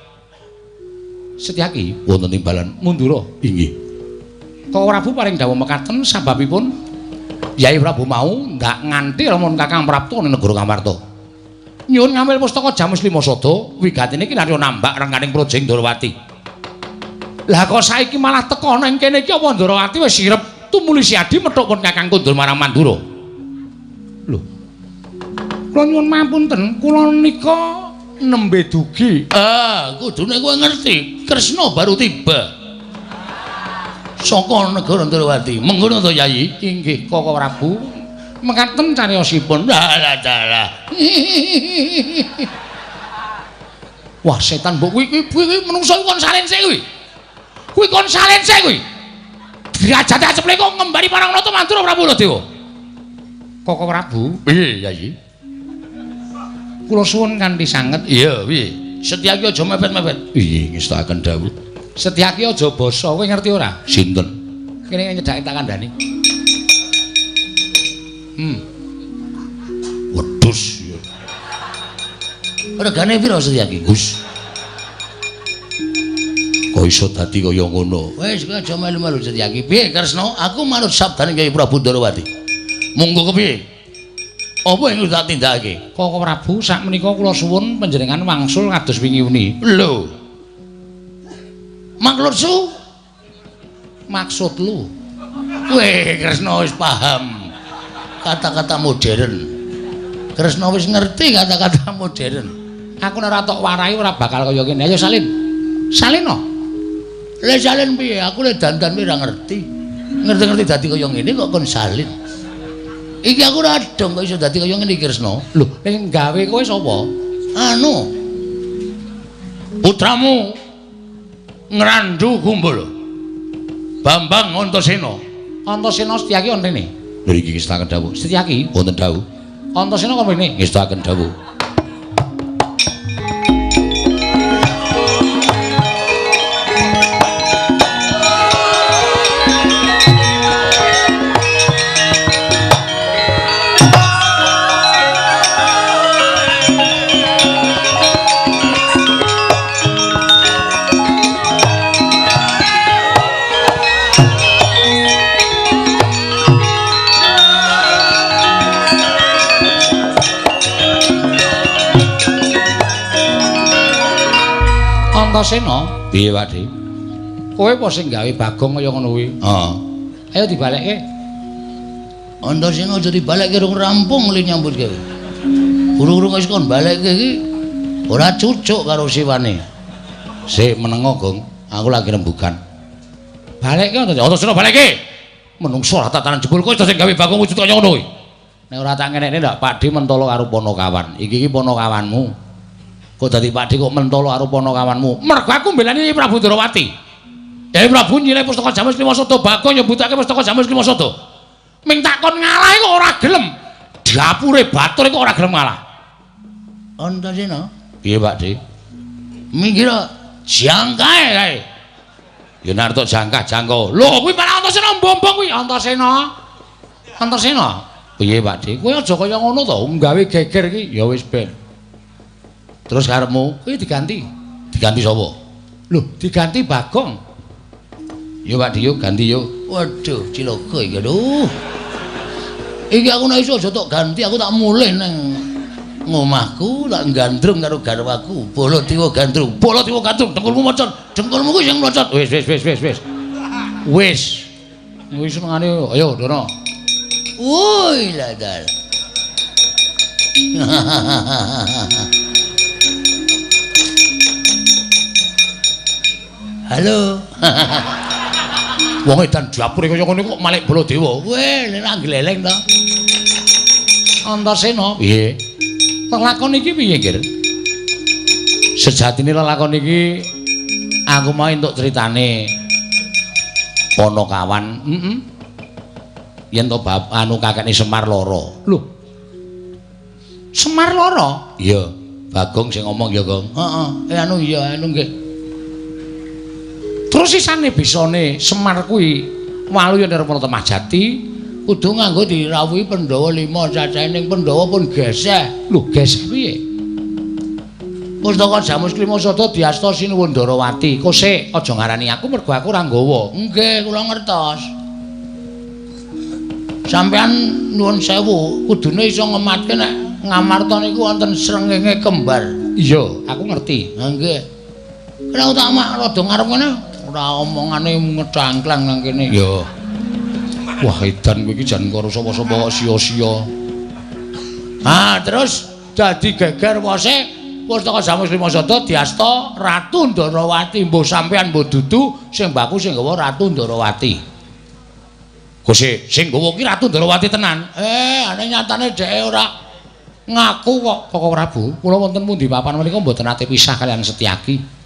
Setyaki wonten timbalan Mandura inggih. Koko Prabu paring dawuh mekaten sababipun Yai Prabu mau ndak nganti lamun Kakang Prapta ning negara Ngamarta. Nyuwun ngambil pustaka Jamus Lima Sada wigatine iki narya nambak rengganing praja ing Ndorowati. Lah kok saiki malah teka nang kene iki apa Ndorowati wis sirep tumuli si Adi methuk pun Kakang kondur marang Mandura. Lho. Kula nyuwun mapunten, kula nika nembe dugi. Ah, kudune kowe ngerti, Kresna baru tiba. Saka negara Ndorowati. Mengkono to, Yayi? Inggih, Koko Prabu. Mekaten cariyosipun. Dalah dalah. Wah, setan mbok kuwi kuwi menungso kon salen sik kuwi. Kuwi kon salen sik kuwi. Derajate aceple kok ngembari marang Nata Mandura Prabu Baladewa. Koko Prabu, piye Yayi? Kula suwun kanthi sanget. Iya, piye? Setyaki aja mepet-mepet. Iya, ngestakaken dawuh. Setyaki aja basa, kowe ngerti ora? Sinten? Kene nyedhake tak kandhani. Wedhus. Regane piro Setyaki? Gus. Kok iso dadi kaya ngono? Wis kowe aja melu-melu Setyaki. Piye Kresna? Aku manut sabdane Kyai Prabu Ndorowati. Monggo kepiye? Apa yang tak tindakake? Koko Prabu, sakmenika kula suwun panjenengan wangsul kados wingi uni. Lho. Maksud Maksud lu? Weh, Kresna wis paham kata-kata modern. Kresna wis ngerti kata-kata modern. Aku nek ora tok warai ora bakal kaya ngene. Ayo salin. Salin no. Le salin piye? Aku le dandan ora ngerti. Ngerti-ngerti dadi kaya ngene kok kon salin. Iki aku ora dong kok iso dadi kaya ngene iki Kresna. Lho, sing gawe kowe sapa? Anu. Putramu Ngrandu Gumbul. Bambang Antasena. Antasena Setyaki wonten rene. Lho iki ngestakaken dawuh. Setyaki wonten dawuh. Antasena kok mrene ngestakaken dawuh. Antasena, piye Pakde? Kowe apa sing gawe Bagong kaya ngono kuwi? Heeh. Ayo dibalekke. Antasena aja dibalekke rung rampung li nyambut gawe. Urung-urung wis kon balekke iki ora cucuk karo siwane. Sik menengo, Gong. Aku lagi rembugan. Balekke Antasena balekke. Menungso ora tatanan jebul kowe sing gawe Bagong wujud kaya ngono kuwi. Nek ora tak ngenekne ndak Pakde mentolo karo Panakawan. Iki iki Panakawanmu. Kok dadi Pakde kok mentolo karo Panakawanmu? Mergo aku mbelani Prabu Ndrawati. Dewi Prabu nyilih pustaka Jamus Klimasada, Bagong nyebutake pustaka Jamus Klimasada. Ming takon ngalah kok ora gelem. Dapure batur kok ora gelem ngalah. Antasena, piye Pakde? Minggir jangkae kae. Ya nek arep jangkah jangka. Lho kuwi malah Antasena mbombong kuwi. Antasena. Antasena. Piye Pakde? Kowe aja kaya ngono to, nggawe geger iki ya wis ben. Terus karepmu kuwi diganti. Diganti sapa? Lho, diganti Bagong. Yo Pakde yo ganti yo. Waduh, cilaka iki aduh. Iki aku nek iso aja tok ganti, aku tak mulih nang ngomahku, tak gandrung karo garwaku. Baladewa gandrung, Baladewa gandrung, dengkulmu mocot, dengkulmu kuwi sing mlocot. Wis wis wis wis wis. Wis. Wis senengane ayo Dono. Woi ladal. Halo. Wong edan dapure kaya ngene kok malik Baladewa. Weh, nek gleleng to. Antasena, piye? Lelakon iki piye, Ngir? Sejatine lelakon iki aku mau entuk critane Panakawan. Heeh. Yen to bab anu kakekne Semar lara. Lho. Semar lara? Iya. Bagong sing ngomong ya, Gong. Heeh. Anu iya, anu nggih. Terus sisane bisane Semar kuwi waluya Nirmala Temah Jati kudu nganggo dirawuhi Pandhawa 5 cacahe ning Pandhawa pun geseh. Lho, geseh piye? Pustaka Jamus Klimasada diasta Sinuwun Ndarawati. Kosek aja ngarani aku mergo aku ora nggawa. Nggih, kula ngertos. Sampeyan nuwun sewu, kudune iso ngematke nek Ngamarta niku wonten srengenge kembar. Iya, aku ngerti. Ha nggih. Kena tak mak rada ngarep ngene. Ora omongane ngedangklang nang kene. Ya. Wah, edan kowe iki jan karo sapa-sapa kok sia-sia. Ha, terus dadi geger wose pustaka Jamus Klimasada diasta Ratu Ndarawati. Mbuh sampean mbuh dudu sing mbaku sing nggawa Ratu Ndarawati. Kose sing nggawa ki Ratu Ndarawati tenan. Ane nyatane dheke ora ngaku kok. Koko Prabu, kula wonten pundi papan menika mboten nate pisah kaliyan Setyaki.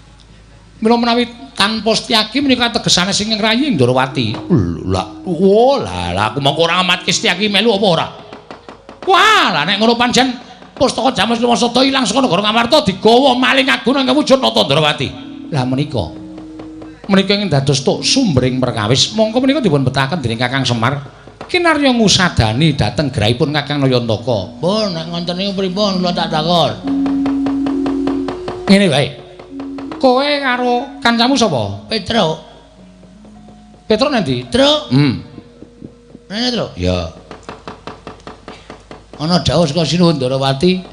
Mila menawi tanpa Setyaki menika tegesane sing ngrayi Ndarawati. Lah, oh lah, aku mongko ora amatke Setyaki melu apa ora? Wah, lah nek ngono pancen pustaka Jamus Klimasada ilang saka negara Ngamarta digawa maling agung nang wujud Nata Ndarawati. Lah menika. Menika ingkang dados tuk sumbering perkawis. Mongko menika dipun betaken dening Kakang Semar. Kinarya ngusadani dhateng grahipun Kakang Nayantaka. Pun nek ngoten niku pripun kula tak takon. Ngene wae. Kowe karo kancamu sapa? Petruk. Petruk nang ndi? Truk. Rene, Truk. Ya. Ana dawuh saka Sinuwun Ndarawati.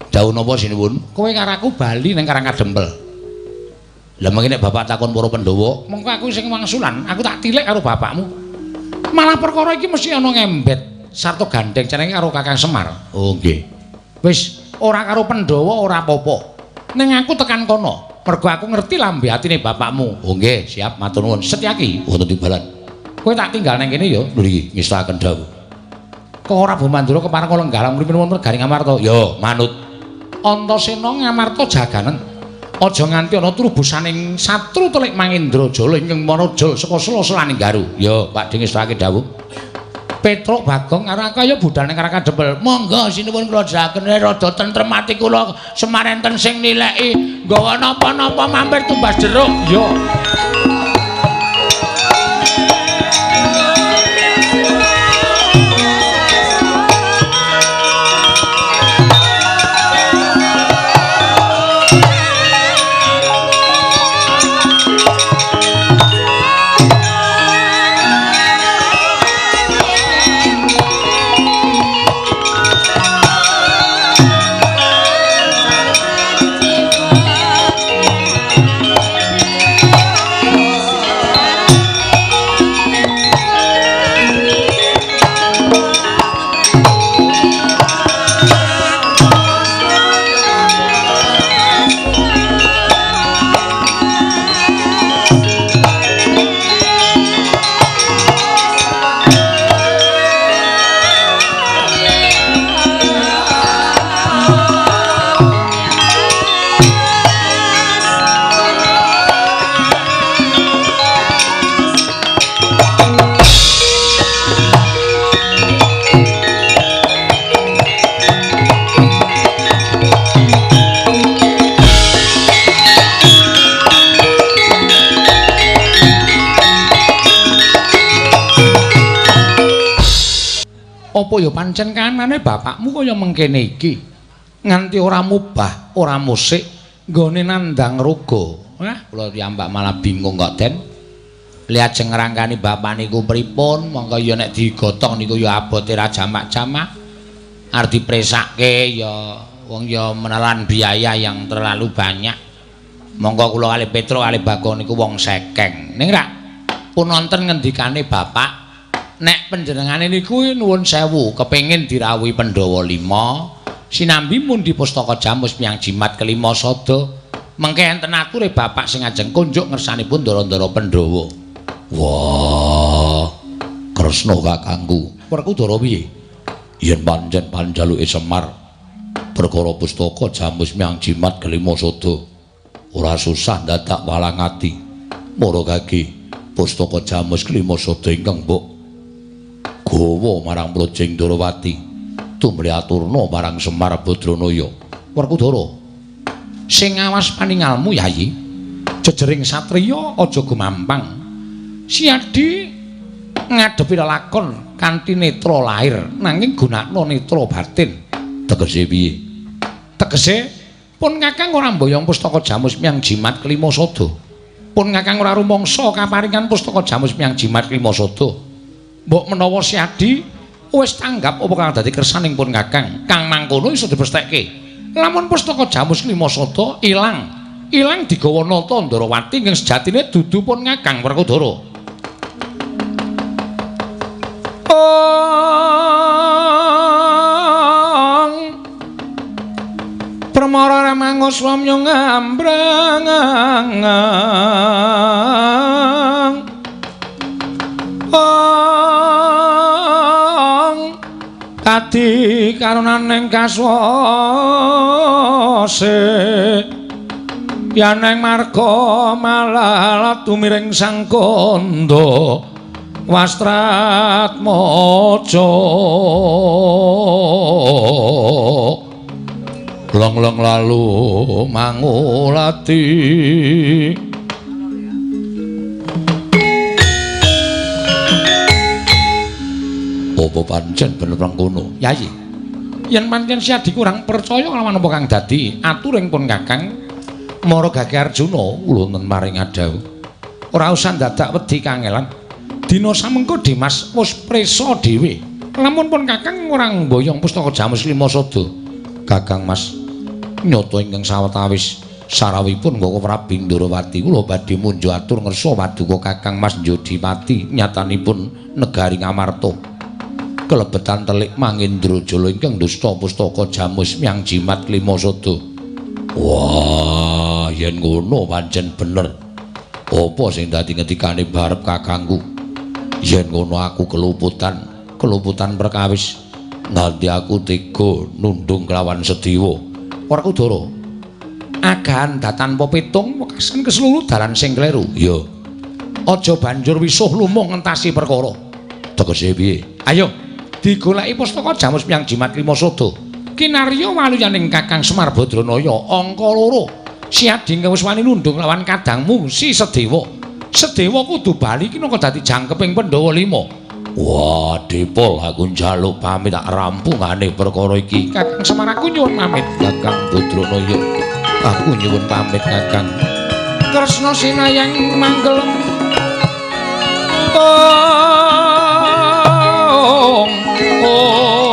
Dawuh napa Sinuwun? Kowe karo aku bali nang Karang Kadempel. Lah mengki nek bapak takon para Pandhawa, mengko aku sing wangsulan, aku tak tilik karo bapakmu. Malah perkara iki mesti ana ngembet sarta gandeng cenenge karo Kakang Semar. Oh nggih. Wis ora karo Pandhawa ora apa-apa. Ning aku tekan kono, mergo aku ngerti lambe atine bapakmu. Oh nggih, siap matur nuwun. Setyaki wonten timbalan. Kowe tak tinggal nang kene ya. Lho iki ngestakaken dawuh. Kok ora Mandura kepareng lenggah mripun wonten Garing Ngamarta? Ya, manut. Antasena Ngamarta jaganen. Aja nganti ana trubusaning satru telik Mangendrajala ingkang manajal saka sela-selaning garu. Ya, Pak Dingestake dawuh. Petruk Bagong karo aku ayo budal ning Kadempel. Monggo sinuwun kula jelaken rada tentrem ati kula Semar enten sing nileki nggawa napa-napa mampir tumbas jeruk. Ya. Apa ya pancen kanane bapakmu kaya mengkene iki nganti ora mubah ora musik nggone nandang raga. Wah, kula piyambak malah bingung kok, Den. Lajeng ngrangkani bapak niku pripun? Monggo ya nek digotong niku ya abote ra jamak-jamak. Arep dipresake ya wong ya menelan biaya yang terlalu banyak. Monggo kula kalih Petruk kalih Bagong niku wong sekeng. Ning rak pun wonten ngendikane bapak nek panjenengane niku nuwun sewu kepengin dirawuhi Pandhawa 5 sinambi mundi pustaka Jamus Miang Jimat kelima sada mengke enten ature bapak sing ajeng kunjuk ngersanipun ndara-ndara Pandhawa. Wah, Kresna kakangku. Werkudara piye? Yen pancen panjaluke Semar perkara pustaka Jamus Miang Jimat kelima sada ora susah dadak walang ati. Mara kaki pustaka Jamus kelima sada ingkang mbok gawa marang Mlojeng Ndorowati tumrih aturna marang Semar Badranaya. Werkudara sing ngawas paningalmu Yayi, jejering satriya aja gumampang. Siadi ngadepi lelakon kanthi netra lahir nanging gunakna netra batin. Tegese piye? Tegese pun kakang ora mboyong pustaka Jamus Miang Jimat kelima sada. Pun kakang ora rumangsa kaparingan pustaka Jamus Miang Jimat kelima sada. Mbok menawa Siadi wis tanggap apa kang dadi kersaning pun kakang, kang mangkono iso dipestheke. Lamun pustaka Jamus lima sada ilang, ilang digawa Nata Ndarawati ingkang sejatine dudu pun kakang Werkudara. Ong Permara Ramangos wamya ngambrang. Ong kadi karunaning kaswase yaneng marga malalat tumiring sang kandha Wastratmaja. Long-long lalu mangulati. Apa pancen bener mangkono? Yayi, yen pancen Siadi kurang percaya kelawan apa kang dadi aturing pun kakang Mara Gage Arjuna wonten maring adhawuh. Ora usah dadak wedi kangelan. Dina samengko Dimas wis prisa dhewe. Lamun pun kakang ora mboyong pustaka Jamus lima sada. Kakang Mas nyata ingkang sawetawis sarawipun Ngoko Prabu Ndorowati kula badhe munjuk atur ngersa paduka Kakang Mas Njodipati nyatanipun negari Ngamarta. Kelebetan telik Mangendrajala ingkang dusta pustaka Jamus Miang Jimat lima sada. Wah, yen ngono pancen bener. Apa sing dadi ngendikane barep kakangku? Yen ngono aku keluputan, keluputan perkawis nganti aku tega nundung kelawan Sediwa. Werkudara, Agahan datanpa pitung wekasan keseluruh dalan sing kleru. Iya. Aja banjur wisuh lumuh ngentasi perkara. Tegese piye? Ayo digoleki pustaka Jamus Miang Jimat Lima Sada. Kinarya waluyaning Kakang Semar Badranaya angka 2. Siading wis wani nundung lawan kadangmu si Sedewa. Sedewa kudu bali kinangka dadi jangkeping Pandhawa 5. Wah, Dipol aku njaluk pamit tak rampungane perkara iki. Kakang Semar aku nyuwun pamit. Kakang Badranaya aku nyuwun pamit Kakang. Kresna sinayang manggelem. Oh, oh.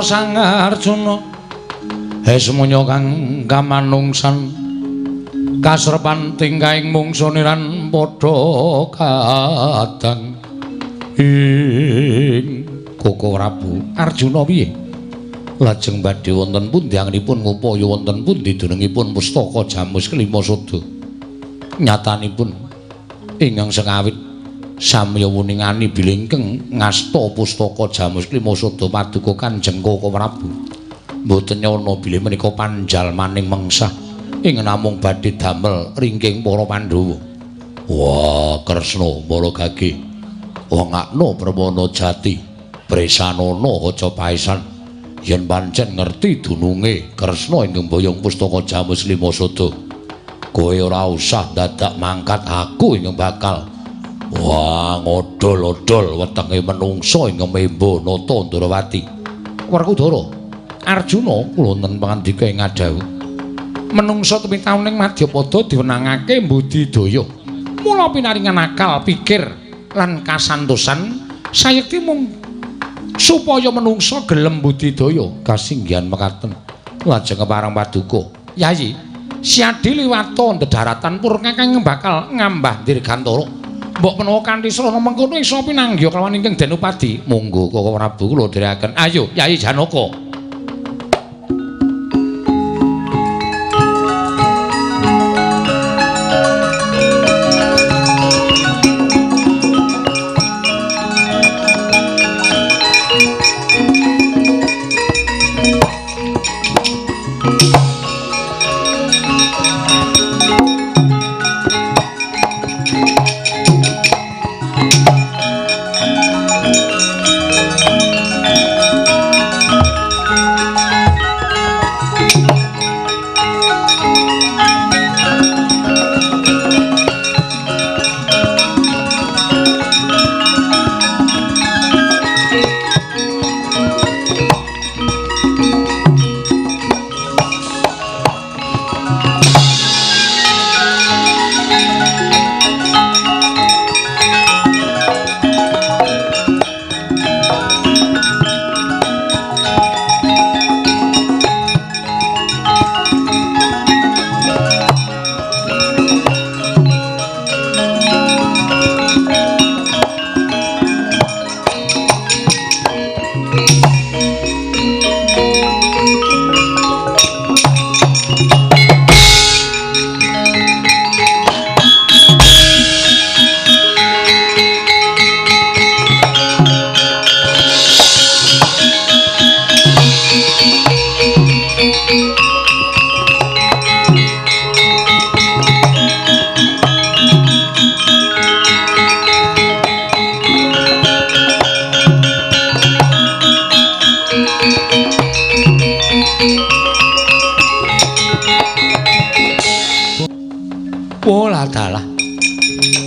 Sang Arjuna hesmunya kang kamanungsan kasrepan tingkahing mungsuniran padha kadang ing Koko Prabu Arjuna piye lajeng badhe wonten pundi anggenipun ngupaya wonten pundi dunungipun pustaka Jamus Kelima Sada nyatanipun ingkang sengawit samya wuningani bilih ingkang ngasta pustaka Jamus Kelima Sada paduka Kanjeng Koko Prabu mboten nyana bilih menika panjalmaning mengsah ing namung badhe damel ringking para Pandhawa. Wah, Kresna mara gage wongakno Permana Jati presanana aja paesan yen pancen ngerti dununge Kresna ingkang mboyong pustaka Jamus Lima Sada kowe ora usah dadak mangkat aku ingkang bakal wah ngodol-odol wetenge menungsa ingkang membo nata Ndrawati. Werkudara Arjuna kula wonten pangandika ing ngadhawuh menungsa tumitaun ing madyapada diwenangake mbudidaya. Mula pinaringan akal pikir lan kasantosan sayekti mung supaya menungsa gelem budidaya kasinggihan mekaten. Lajeng kepareng paduka Yayi Siadi liwata dedaratan pur kakang bakal ngambah dirgantara. Mbok menawa kanthi srana mengkono iso pinanggih kelawan ingkang Denupadi. Monggo Koko Prabu kula dherekaken. Ayo Yayi Janaka.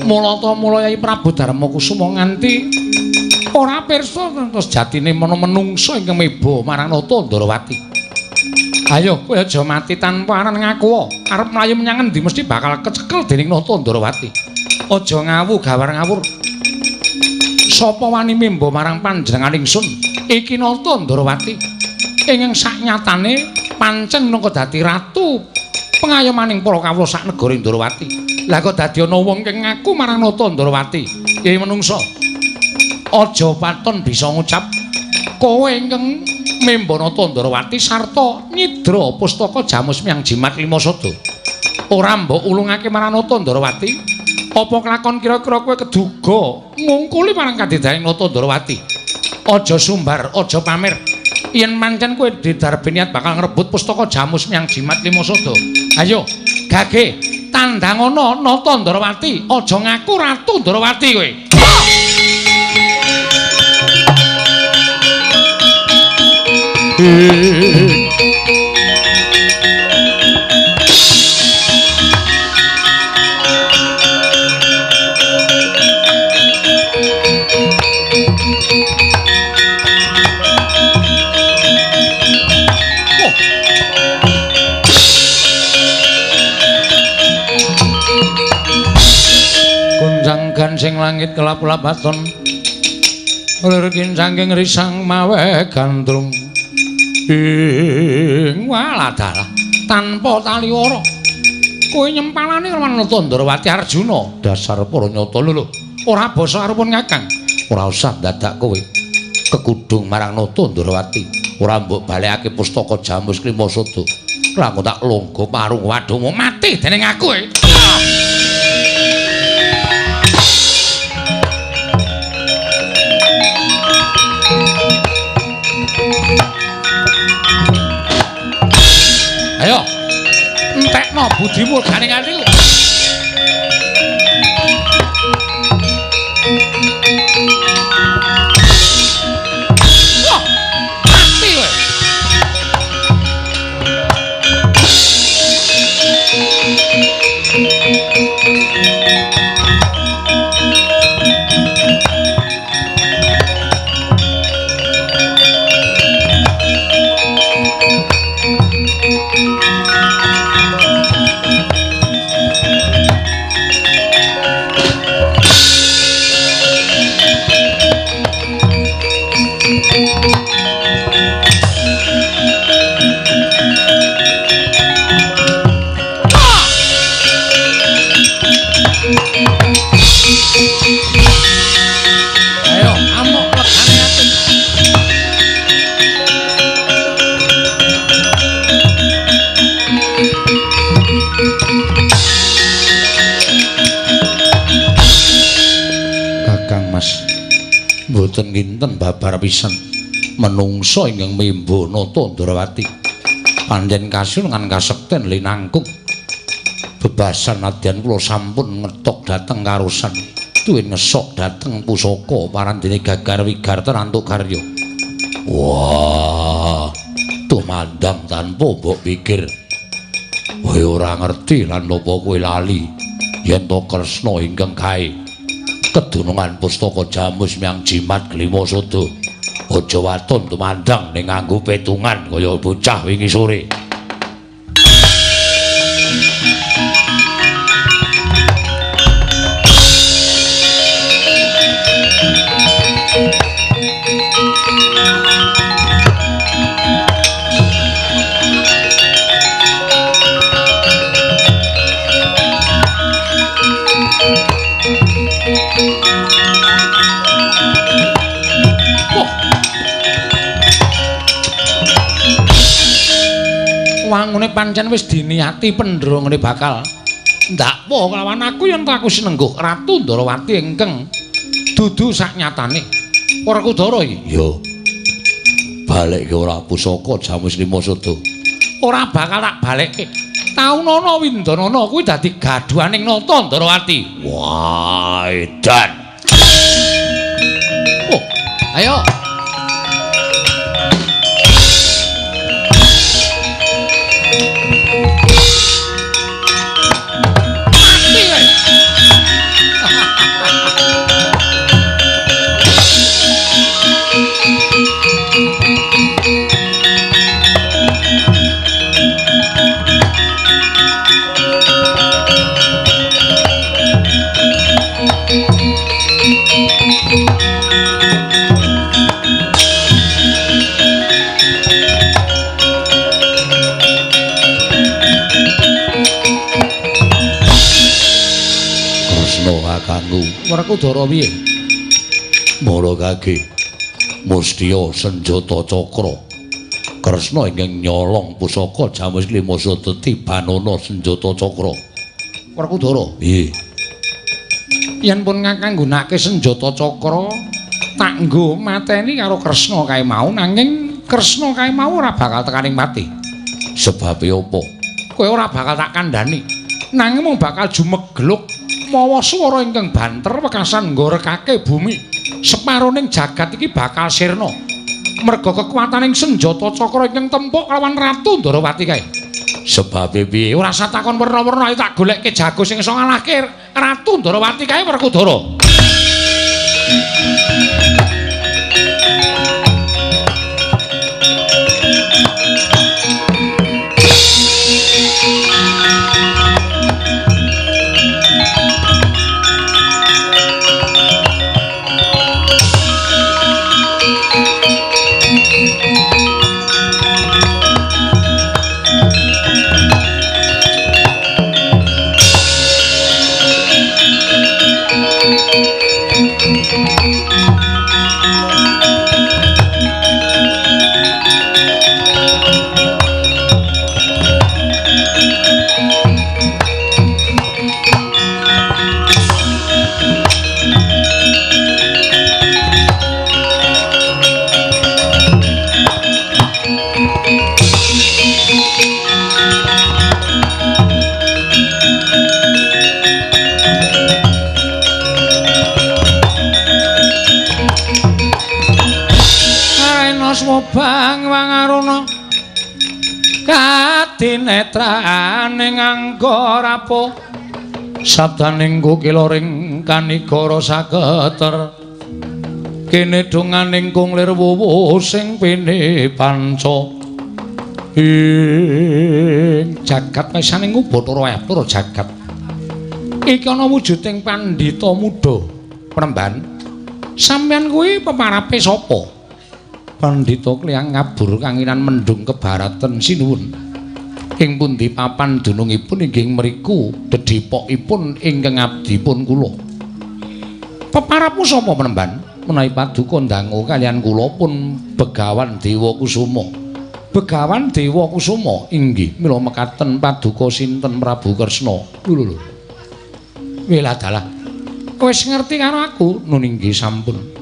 Mulata mula Yai Prabu Darmakusuma nganti ora pirsa terus jatine ana menungsa ingkang meba marang Nata Ndrawati. Ayo kowe aja mati tanpa aran ngaku. Arep mlayu menyang endi mesti bakal kecekel dening Nata Ndrawati. Aja ngawu gawar ngawur. Sapa wani memba marang panjenengan ingsun? Iki Nata Ndrawati. Ingkang saknyatane pancen minangka dadi ratu pengayomaning para kawula sak negara Ndrawati. Lah kok dadi ana wong kang ngaku marang Nata Ndrawati? Yai menungsa. Aja paton bisa ngucap kowe ingkang memba Nata Ndrawati sarta nyidra pustaka Jamus Miang Jimat Lima Sada. Ora mbok ulungake marang Nata Ndrawati, apa kelakon kira-kira kowe keduga ngungkuli marang kadedaning Nata Ndrawati? Aja sumbar, aja pamer. Yen pancen kowe didarbe niat bakal ngrebut pustaka Jamus Miang Jimat Lima Sada. Ayo, gage tandangana Nata Ndrawati, aja ngaku Ratu Ndrawati kowe. Gonjang gansing langit kelap-lapaton lir kincangking risang mawe gandrung ing waladalah tanpa taliwara kowe nyempalane karo Nata Ndrawati Arjuna dasar para nyata lho ora basa arepun kakang ora usah dadak kowe kekudung marang Nata Ndrawati ora mbok balekake pustaka Jamus Klima Sada lamun tak longgo parung waduhmu mati dening aku. Ayo, entekno budimu ganing atiku. Wah, mati kowe. Ayo, amuk legane ati. Kakang Mas, mboten kinten babar pisan menungsa ingkang memba Nata Ndrawati. Pancen kasungan kasekten linangkung. Bebasan nadyan kula sampun ngetok dhateng karosan. Tuwin ngesok dhateng pusaka parandene Gagar Wigarta antuk karya. Wah, tumandang tanpa mbok pikir. Kowe ora ngerti lan napa kowe lali yen to Kresna ingkang gawe kedunungan pustaka Jamus Miang Jimat Klima Sada. Aja waton tumandang ning nganggo petungan kaya bocah wingi sore. Wangune pancen wis diniati pendra ngene bakal ndakwa kelawan aku yen aku sinengguh Ratu Ndrawati ingkang dudu saknyatane Werkudara iki. Ya. Balekke ora pusaka Jamus Lima Sada. Ora bakal tak balekke. Taunana Windanana kuwi dadi gaduhaning Nata Ndrawati. Wah, edan. Oh, ayo. Mati kowe. Werkudara piye? Maragage Mustiya senjata cakra. Kresna ingkang nyolong pusaka Jamus Klimasada tibanana senjata cakra. Werkudara piye? Yen pun ngakang nggunakake senjata cakra tak nggo mateni karo Kresna kae mau, nanging Kresna kae mau ora bakal tekaning pati. Sebabe apa? Kowe ora bakal tak kandhani. Nanging mung bakal jumegluk mawa swara ingkang banter wekasan nggorekake bumi. Separoning jagat iki bakal sirna. Merga kekuataning senjata cakra ingkang tempuk kelawan Ratu Ndorowati kae. Sebabe piye? Ora usah takon werna-werna, ayo tak golekke jago sing iso ngalahke Ratu Ndorowati kae Werkudara. Bang wangaruna kadinetrane nganggo rapo sabdaning kukila ring kanigara saketer kene donganing kung lir wuwu sing pene panca ing jagat pisaning Bathara Bathara jagat iki ana wujuding pandhita muda Premban. Sampeyan kuwi peparape sapa? Pandhita kliyang ngabur kanginan mendung kebaratan sinuwun. Ing pundi papan dunungipun inggih mriku dedhipokipun ingkang abdipun kula. Peparapmu sapa Premban? Menawi paduka ndangu kaliyan kula pun Begawan Dewa Kusuma. Begawan Dewa Kusuma inggih mila mekaten paduka sinten Prabu Kresna. Lho lho. Welah dalah. Wis ngerti karo aku? Nun inggih sampun.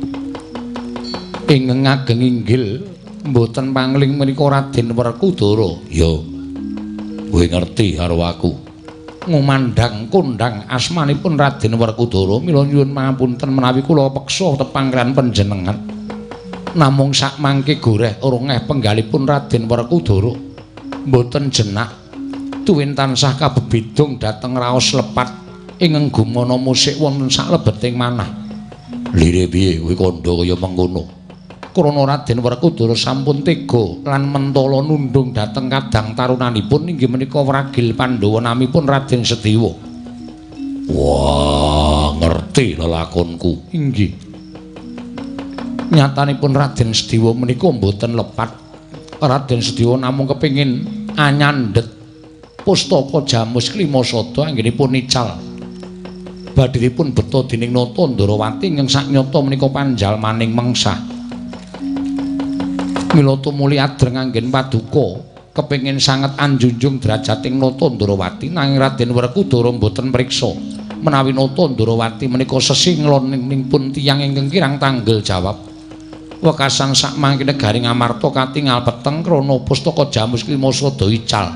Ingkang ageng inggil mboten pangling menika Raden Werkudara. Ya. Kowe ngerti karo aku. Ngumandhang kondhang asmanipun Raden Werkudara mila nyuwun pangapunten menawi kula peksa tepang kaliyan panjenengan. Namung sakmangke goreh orongeh penggalipun Raden Werkudara mboten jenak tuwin tansah kabebidung dhateng raos lepat ing gumana musik wonten saklebeting manah. Lire piye kowe kandha kaya mengkono? Krana Raden Werkudara sampun tega lan mentala nundung dhateng kadang tarunanipun inggih menika wragil Pandhawa namipun Raden Sediwa. Wah, ngerti lelakonku. Inggih. Nyatanipun Raden Sediwa menika mboten lepat. Raden Sediwa namung kepengin anyandhet pustaka Jamus Klimasada anggenipun ical. Badhiripun beta dening Nata Ndorowati ingkang saknyata menika panjalmaning mengsah. Mila tumuli adreng anggen paduka kepengin sanget anjunjung derajating Nata Ndorowati nanging Raden Werkudara mboten mriksa menawi Nata Ndorowati menika sesih ngloningipun tiyang ingkang kirang tanggel jawab. Wekasan sakmangke negari Ngamarta katingal peteng krana pustaka Jamus Klimasada ical.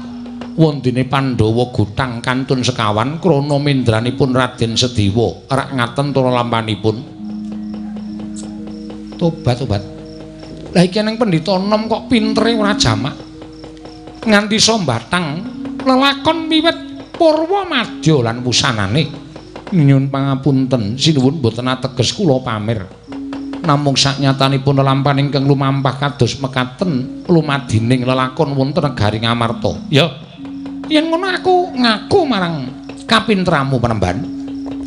Wondene Pandhawa gutang kantun sekawan krana mendranipun Raden Sediwa rak ngaten tura lampanipun. Tobat tobat. Lah iki nang pendhita enom kok pintere ora jamak. Nganti iso mbatang lelakon wiwit purwa madya lan wusanane. Nyuwun pangapunten sinuwun mboten ateges kula pamer. Namung saknyatanipun lelampahan ingkang lumampah kados mekaten lumadining lelakon wonten negari Ngamarta. Ya. Yen ngono aku ngaku marang kapintramu Penemban.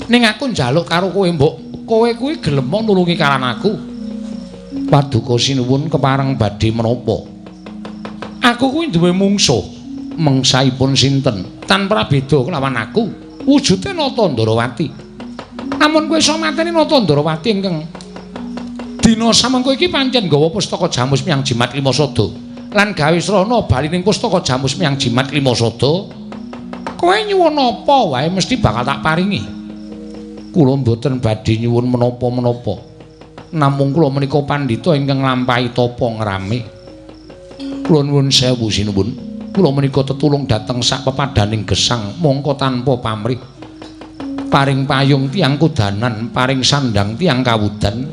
Ning aku njaluk karo kowe mbok kowe kuwi gelem nulungi karan aku. Paduka sinuwun kepareng badhe menapa? Aku kuwi duwe mungsuh. Mengsaipun sinten? Tanpa beda kelawan aku. Wujude Nata Ndorowati. Namun kowe iso mateni Nata Ndarawati ingkang dina samengko iki pancen nggawa pustaka Jamus Miang Jimat Lima Sada lan gawe srana bali ning pustaka Jamus Miang Jimat Lima Sada. Kowe nyuwun apa wae mesti bakal tak paringi. Kula mboten badhe nyuwun menapa-menapa. Namung kula menika pandhita ingkang nglampahi tapa ngrame. Kula nuwun sewu sinuwun. Kula menika tetulung dhateng sak pepadaning gesang mongko tanpa pamrih. Paring payung tiyang kudanan, paring sandang tiyang kawudan,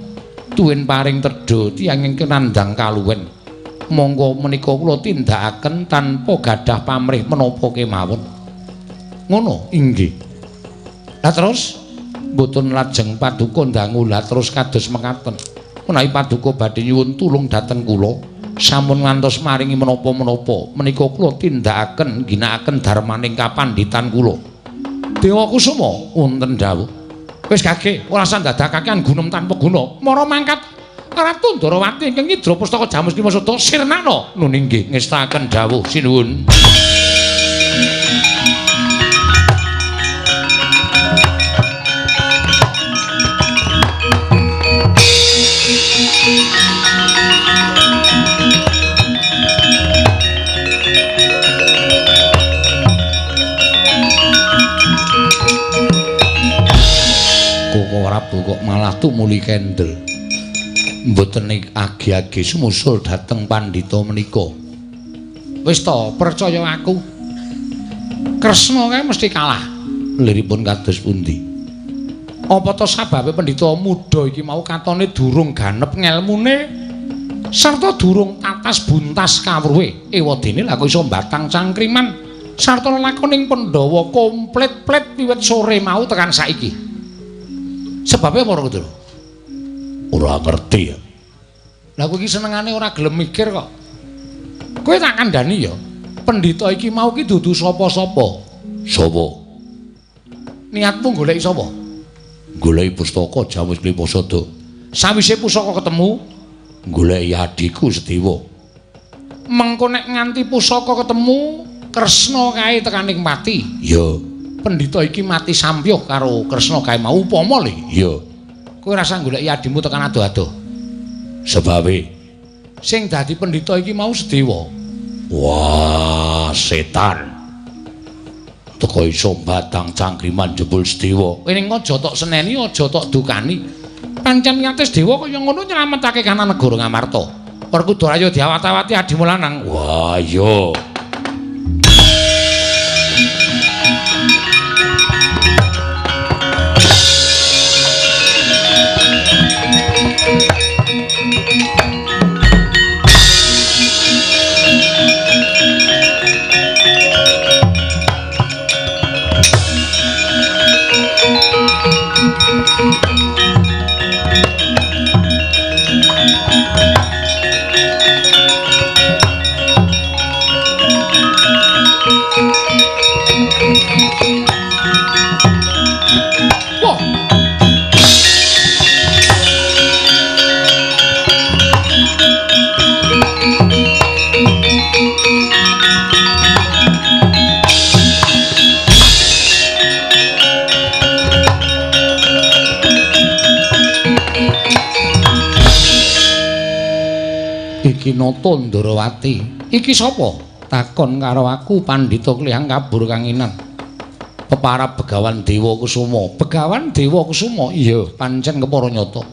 tuwin paring tedha tiyang ingkang nandhang kaluwen. Monggo menika kula tindakaken tanpa gadah pamrih menapa kemawon. Ngono inggih. Lah terus mboten lajeng paduka ndangu lah terus kados mekaten. Menawi paduka badhe nyuwun tulung dhateng kula, sampun ngantos maringi menapa-menapa, menika kula tindakaken ginakaken darmaning kapandhitan kula. Dewa Kusuma wonten dawuh. Wis gage, ora usah ndadakaken gunem tanpa guna. Mara mangkat Ratu Ndarawati ingkang nyidra pustaka Jamus Lima Sada sirnakna. Nun inggih ngestaken dawuh sinuwun. Koko Prabu kok malah tumuli kendel. Mboten agi-agi sumusul dhateng pandhita menika. Wis to, percaya aku. Kresna kae mesti kalah. Liripun kados pundi? Apa to sababe pendhita muda iki mau katone durung ganep ngelmune sarta durung tatas buntas kawruhe. Ewadene lha kok iso mbatang cangkriman sarta lelakoning Pandhawa komplit-plit wiwit sore mau tekan saiki. Sebabe apa ora, Kudro? Ora ngerti ya. Lah kowe iki senengane ora gelem mikir kok. Kowe tak kandhani ya. Pendhita iki mau ki dudu sapa-sapa. Sapa? Niatmu goleki sapa? Goleki pustaka Jamus Lima Sada. Sawise pusaka ketemu, goleki adhiku Sedewa. Mengko nek nganti pusaka ketemu, Kresna kae tekaning pati. Ya. Pendhita iki mati sampyuh karo Kresna kae mau upama lho. Iya. Kowe ora usah goleki adhimu tekan adoh-adoh. Sebabe sing dadi pendhita iki mau Sedewa. Wah, setan. Teko iso batang cangkriman jebul Sedewa. Kowe ning aja tok seneni, aja tok dukani. Pancen niate Sedewa kaya ngono nyelametake kanan negara Ngamarta. Werkudara ayo diawat-awati adhimu lanang. Wah, iya. Iki Nata Ndarawati. Iki sapa? Takon karo aku pandhita klihang kabur kanginan. Peparab Begawan Dewa Kusuma. Begawan Dewa Kusuma? Iya, pancen kepara nyata.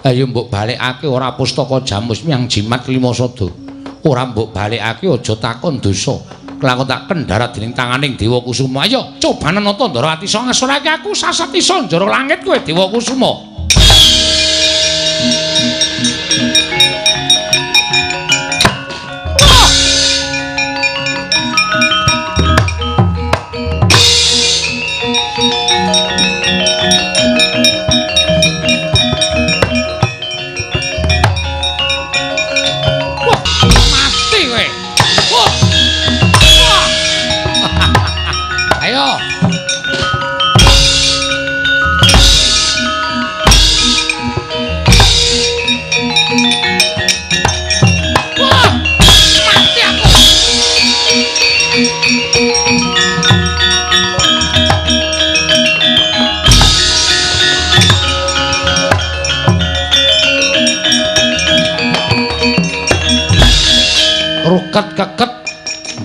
Ayo mbok balekake ora pustaka Jamus Miang Jimat Lima Sada. Ora mbok balekake aja takon dosa. Kelakon tak kendharat dening tanganing Dewa Kusuma. Ayo cobanen Nata Ndarawati iso ngasorake aku sasat iso njara langit kowe Dewa Kusuma. Ayo. Ruket keket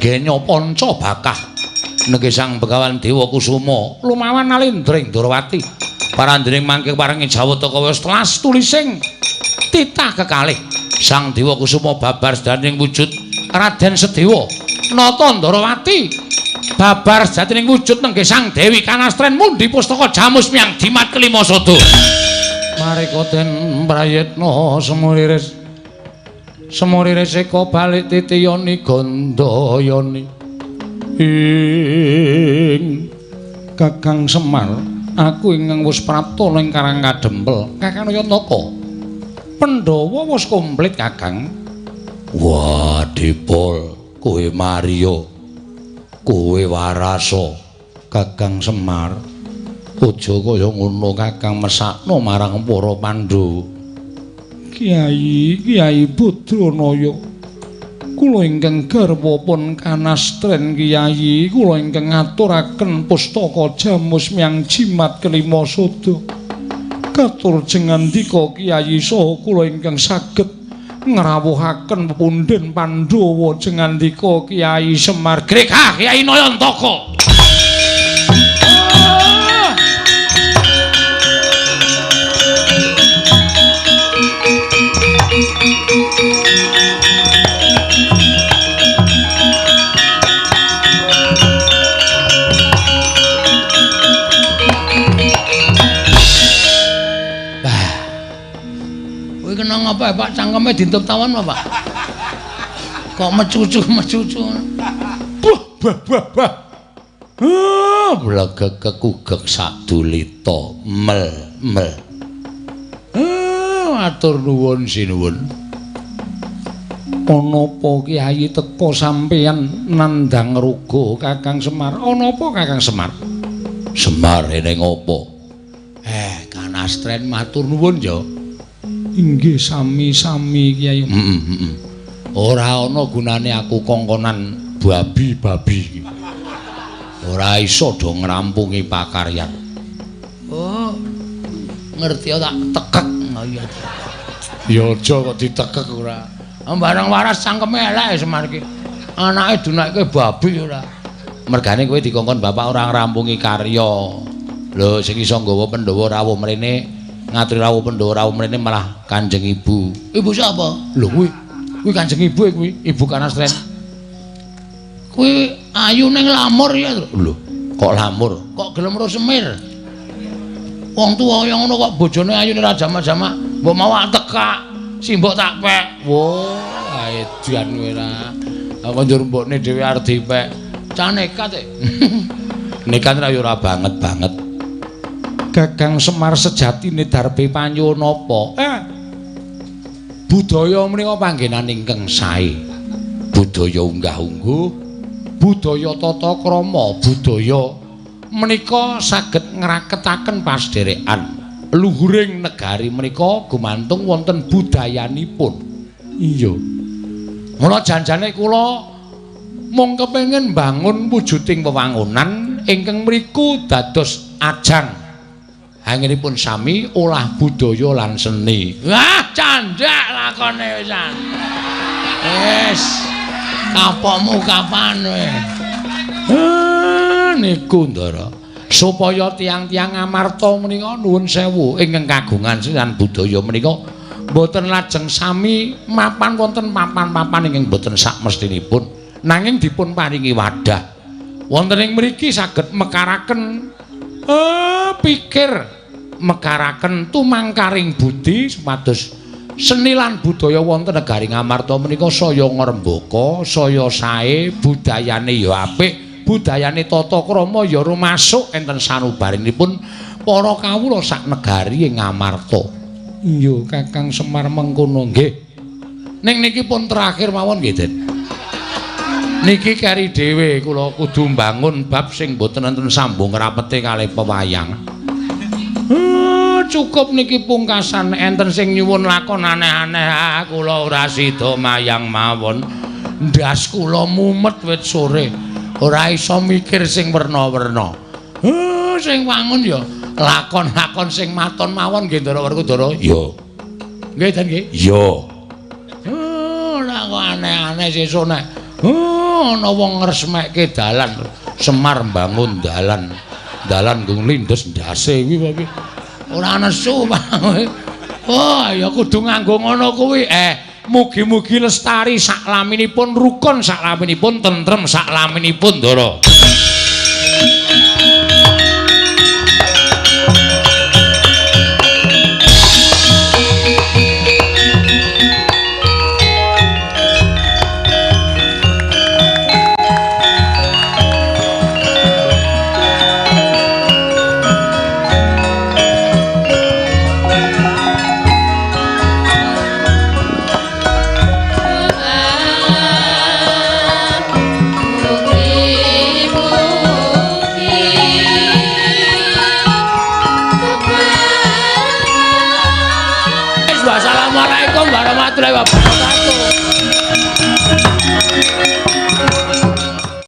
genyo panca bakah nengge Sang Begawan Dewa Kusuma lumawan nalindring Ndorowati parandring mangke parengi Jawata kaya telas tulising titah kekalih Sang Dewa Kusuma babar sejatining wujud Raden Sedewa nata Ndorowati babar sejatining wujud nengge Sang Dewi Kanastren mundi pustaka Jamus Miang Jimat Kelima Sada. Mareka den prayitna semuriris semuriris eka balik titiyani gandayani ing Kakang Semar aku ingkang wis prapta ning Karang Kadempel Kakang Nayantaka Pandhawa wis komplit Kakang. Wah dipol kowe Mario kowe warasa Kakang Semar aja kaya ngono Kakang mesakno marang para Pandhawa. Kyai Kyai Badranaya kula ingkang garwa pun kanastren Kyai kula ingkang ngaturaken pustaka Jamus Miang Jimat Kelima Sada katur jengandika Kyai saha kula ingkang saged ngrawuhaken pepundhen Pandhawa jengandika Kyai Semar. Gregah Kyai Nayantaka. Apa Pak cangkeme dintup tawon apa Pak? Kok mecucu-mecucu. Bah bah bah bah. Ah, blegek kekugek sadulita mel mel. Ah, atur nuwun sinuwun. Ana apa Kyai teka sampeyan nandhang ruga Kakang Semar? Ana apa Kakang Semar? Semar ene ngopo? Kanastren matur nuwun ya. Inggih sami-sami Kyai. Ora ana gunane aku kongkonan babi-babi iki. Ora iso do ngrampungi pakaryan. Oh. Ngerti tak tekek. Oh iya. Ya aja kok ditekek ora. Barang waras cangkeme elek Semar iki. Anake dunakke babi ora. Mergane kowe dikongkon bapak ora ngrampungi karya. Lho sing iso nggawa Pandhawa rawuh mrene ngaturi rawuh Pandhawa rawuh mrene malah Kanjeng Ibu. Ibu sapa? Lho kuwi kuwi Kanjeng Ibu kuwi, Ibu Kanastren. Kuwi ayu ning lamur ya. Lho, kok lamur? Kok gelem ro Semir? Wong tuwa kaya ngono kok bojone ayune ra jamak-jamak, mbok mau tekak, simbok tak pek. Wah, edan kowe ra. Aku njur mbokne dhewe arep dipek. Cah nekat e. Nekat ra yo ora banget-banget. Kakang Semar sejatine darbe panyuwun apa? Budaya menika panggenan ingkang sae. Budaya unggah-ungguh, budaya tata krama, budaya menika saged ngraketaken pasdherekan. Luhuring negari menika gumantung wonten budayanipun. Iya. Mula janjane kula mung kepengin mbangun wujuding wewangunan ingkang mriku dados ajang anggenipun sami olah budaya lan seni. Wah, candhak lakone wisan. Wis. Kapokmu kapan kowe? Niku Ndara. Supaya tiyang-tiyang Amarta menika nuwun sewu ingkang kagungan seni lan budaya menika mboten lajeng sami mapan wonten papan-papan ingkang mboten sakmestinipun nanging dipun paringi wadah. Wonten ing mriki saged mekaraken pikir mekaraken tumangkaring budi supados seni lan budaya wonten negari Ngamarta menika saya ngrembaka, saya sae, budayane ya apik, budayane tata krama ya rumasuk enten sanubarinipun para kawula sak negari ing Ngamarta. Iya, Kakang Semar mengkono nggih. Ning niki pun terakhir mawon nggih, Den. Niki keri dhewe kula kudu mbangun bab sing mboten enten sambung rapete kalih pewayang. Cukup niki pungkasan enten sing nyuwun lakon aneh-aneh, kula ora sida mayang mawon. Ndas kula mumet wit sore, ora iso mikir sing werna-werna. Sing wangun ya lakon-lakon sing maton mawon nggih Ndara Werkudara. Iya. Nggih, Den nggih. Iya. Ora kok Aneh-aneh sesuk nek ana wong ngresmekke dalan, Semar mbangun dalan. Dalan nggo nglindes ndase kuwi apa piye? Ora nesu, Pak. Oh, ya kudu nganggo ngono kuwi. Mugi-mugi lestari saklaminipun, rukun saklaminipun, tentrem saklaminipun, Ndara. Wassalamualaikum warahmatullahi wabarakatuh.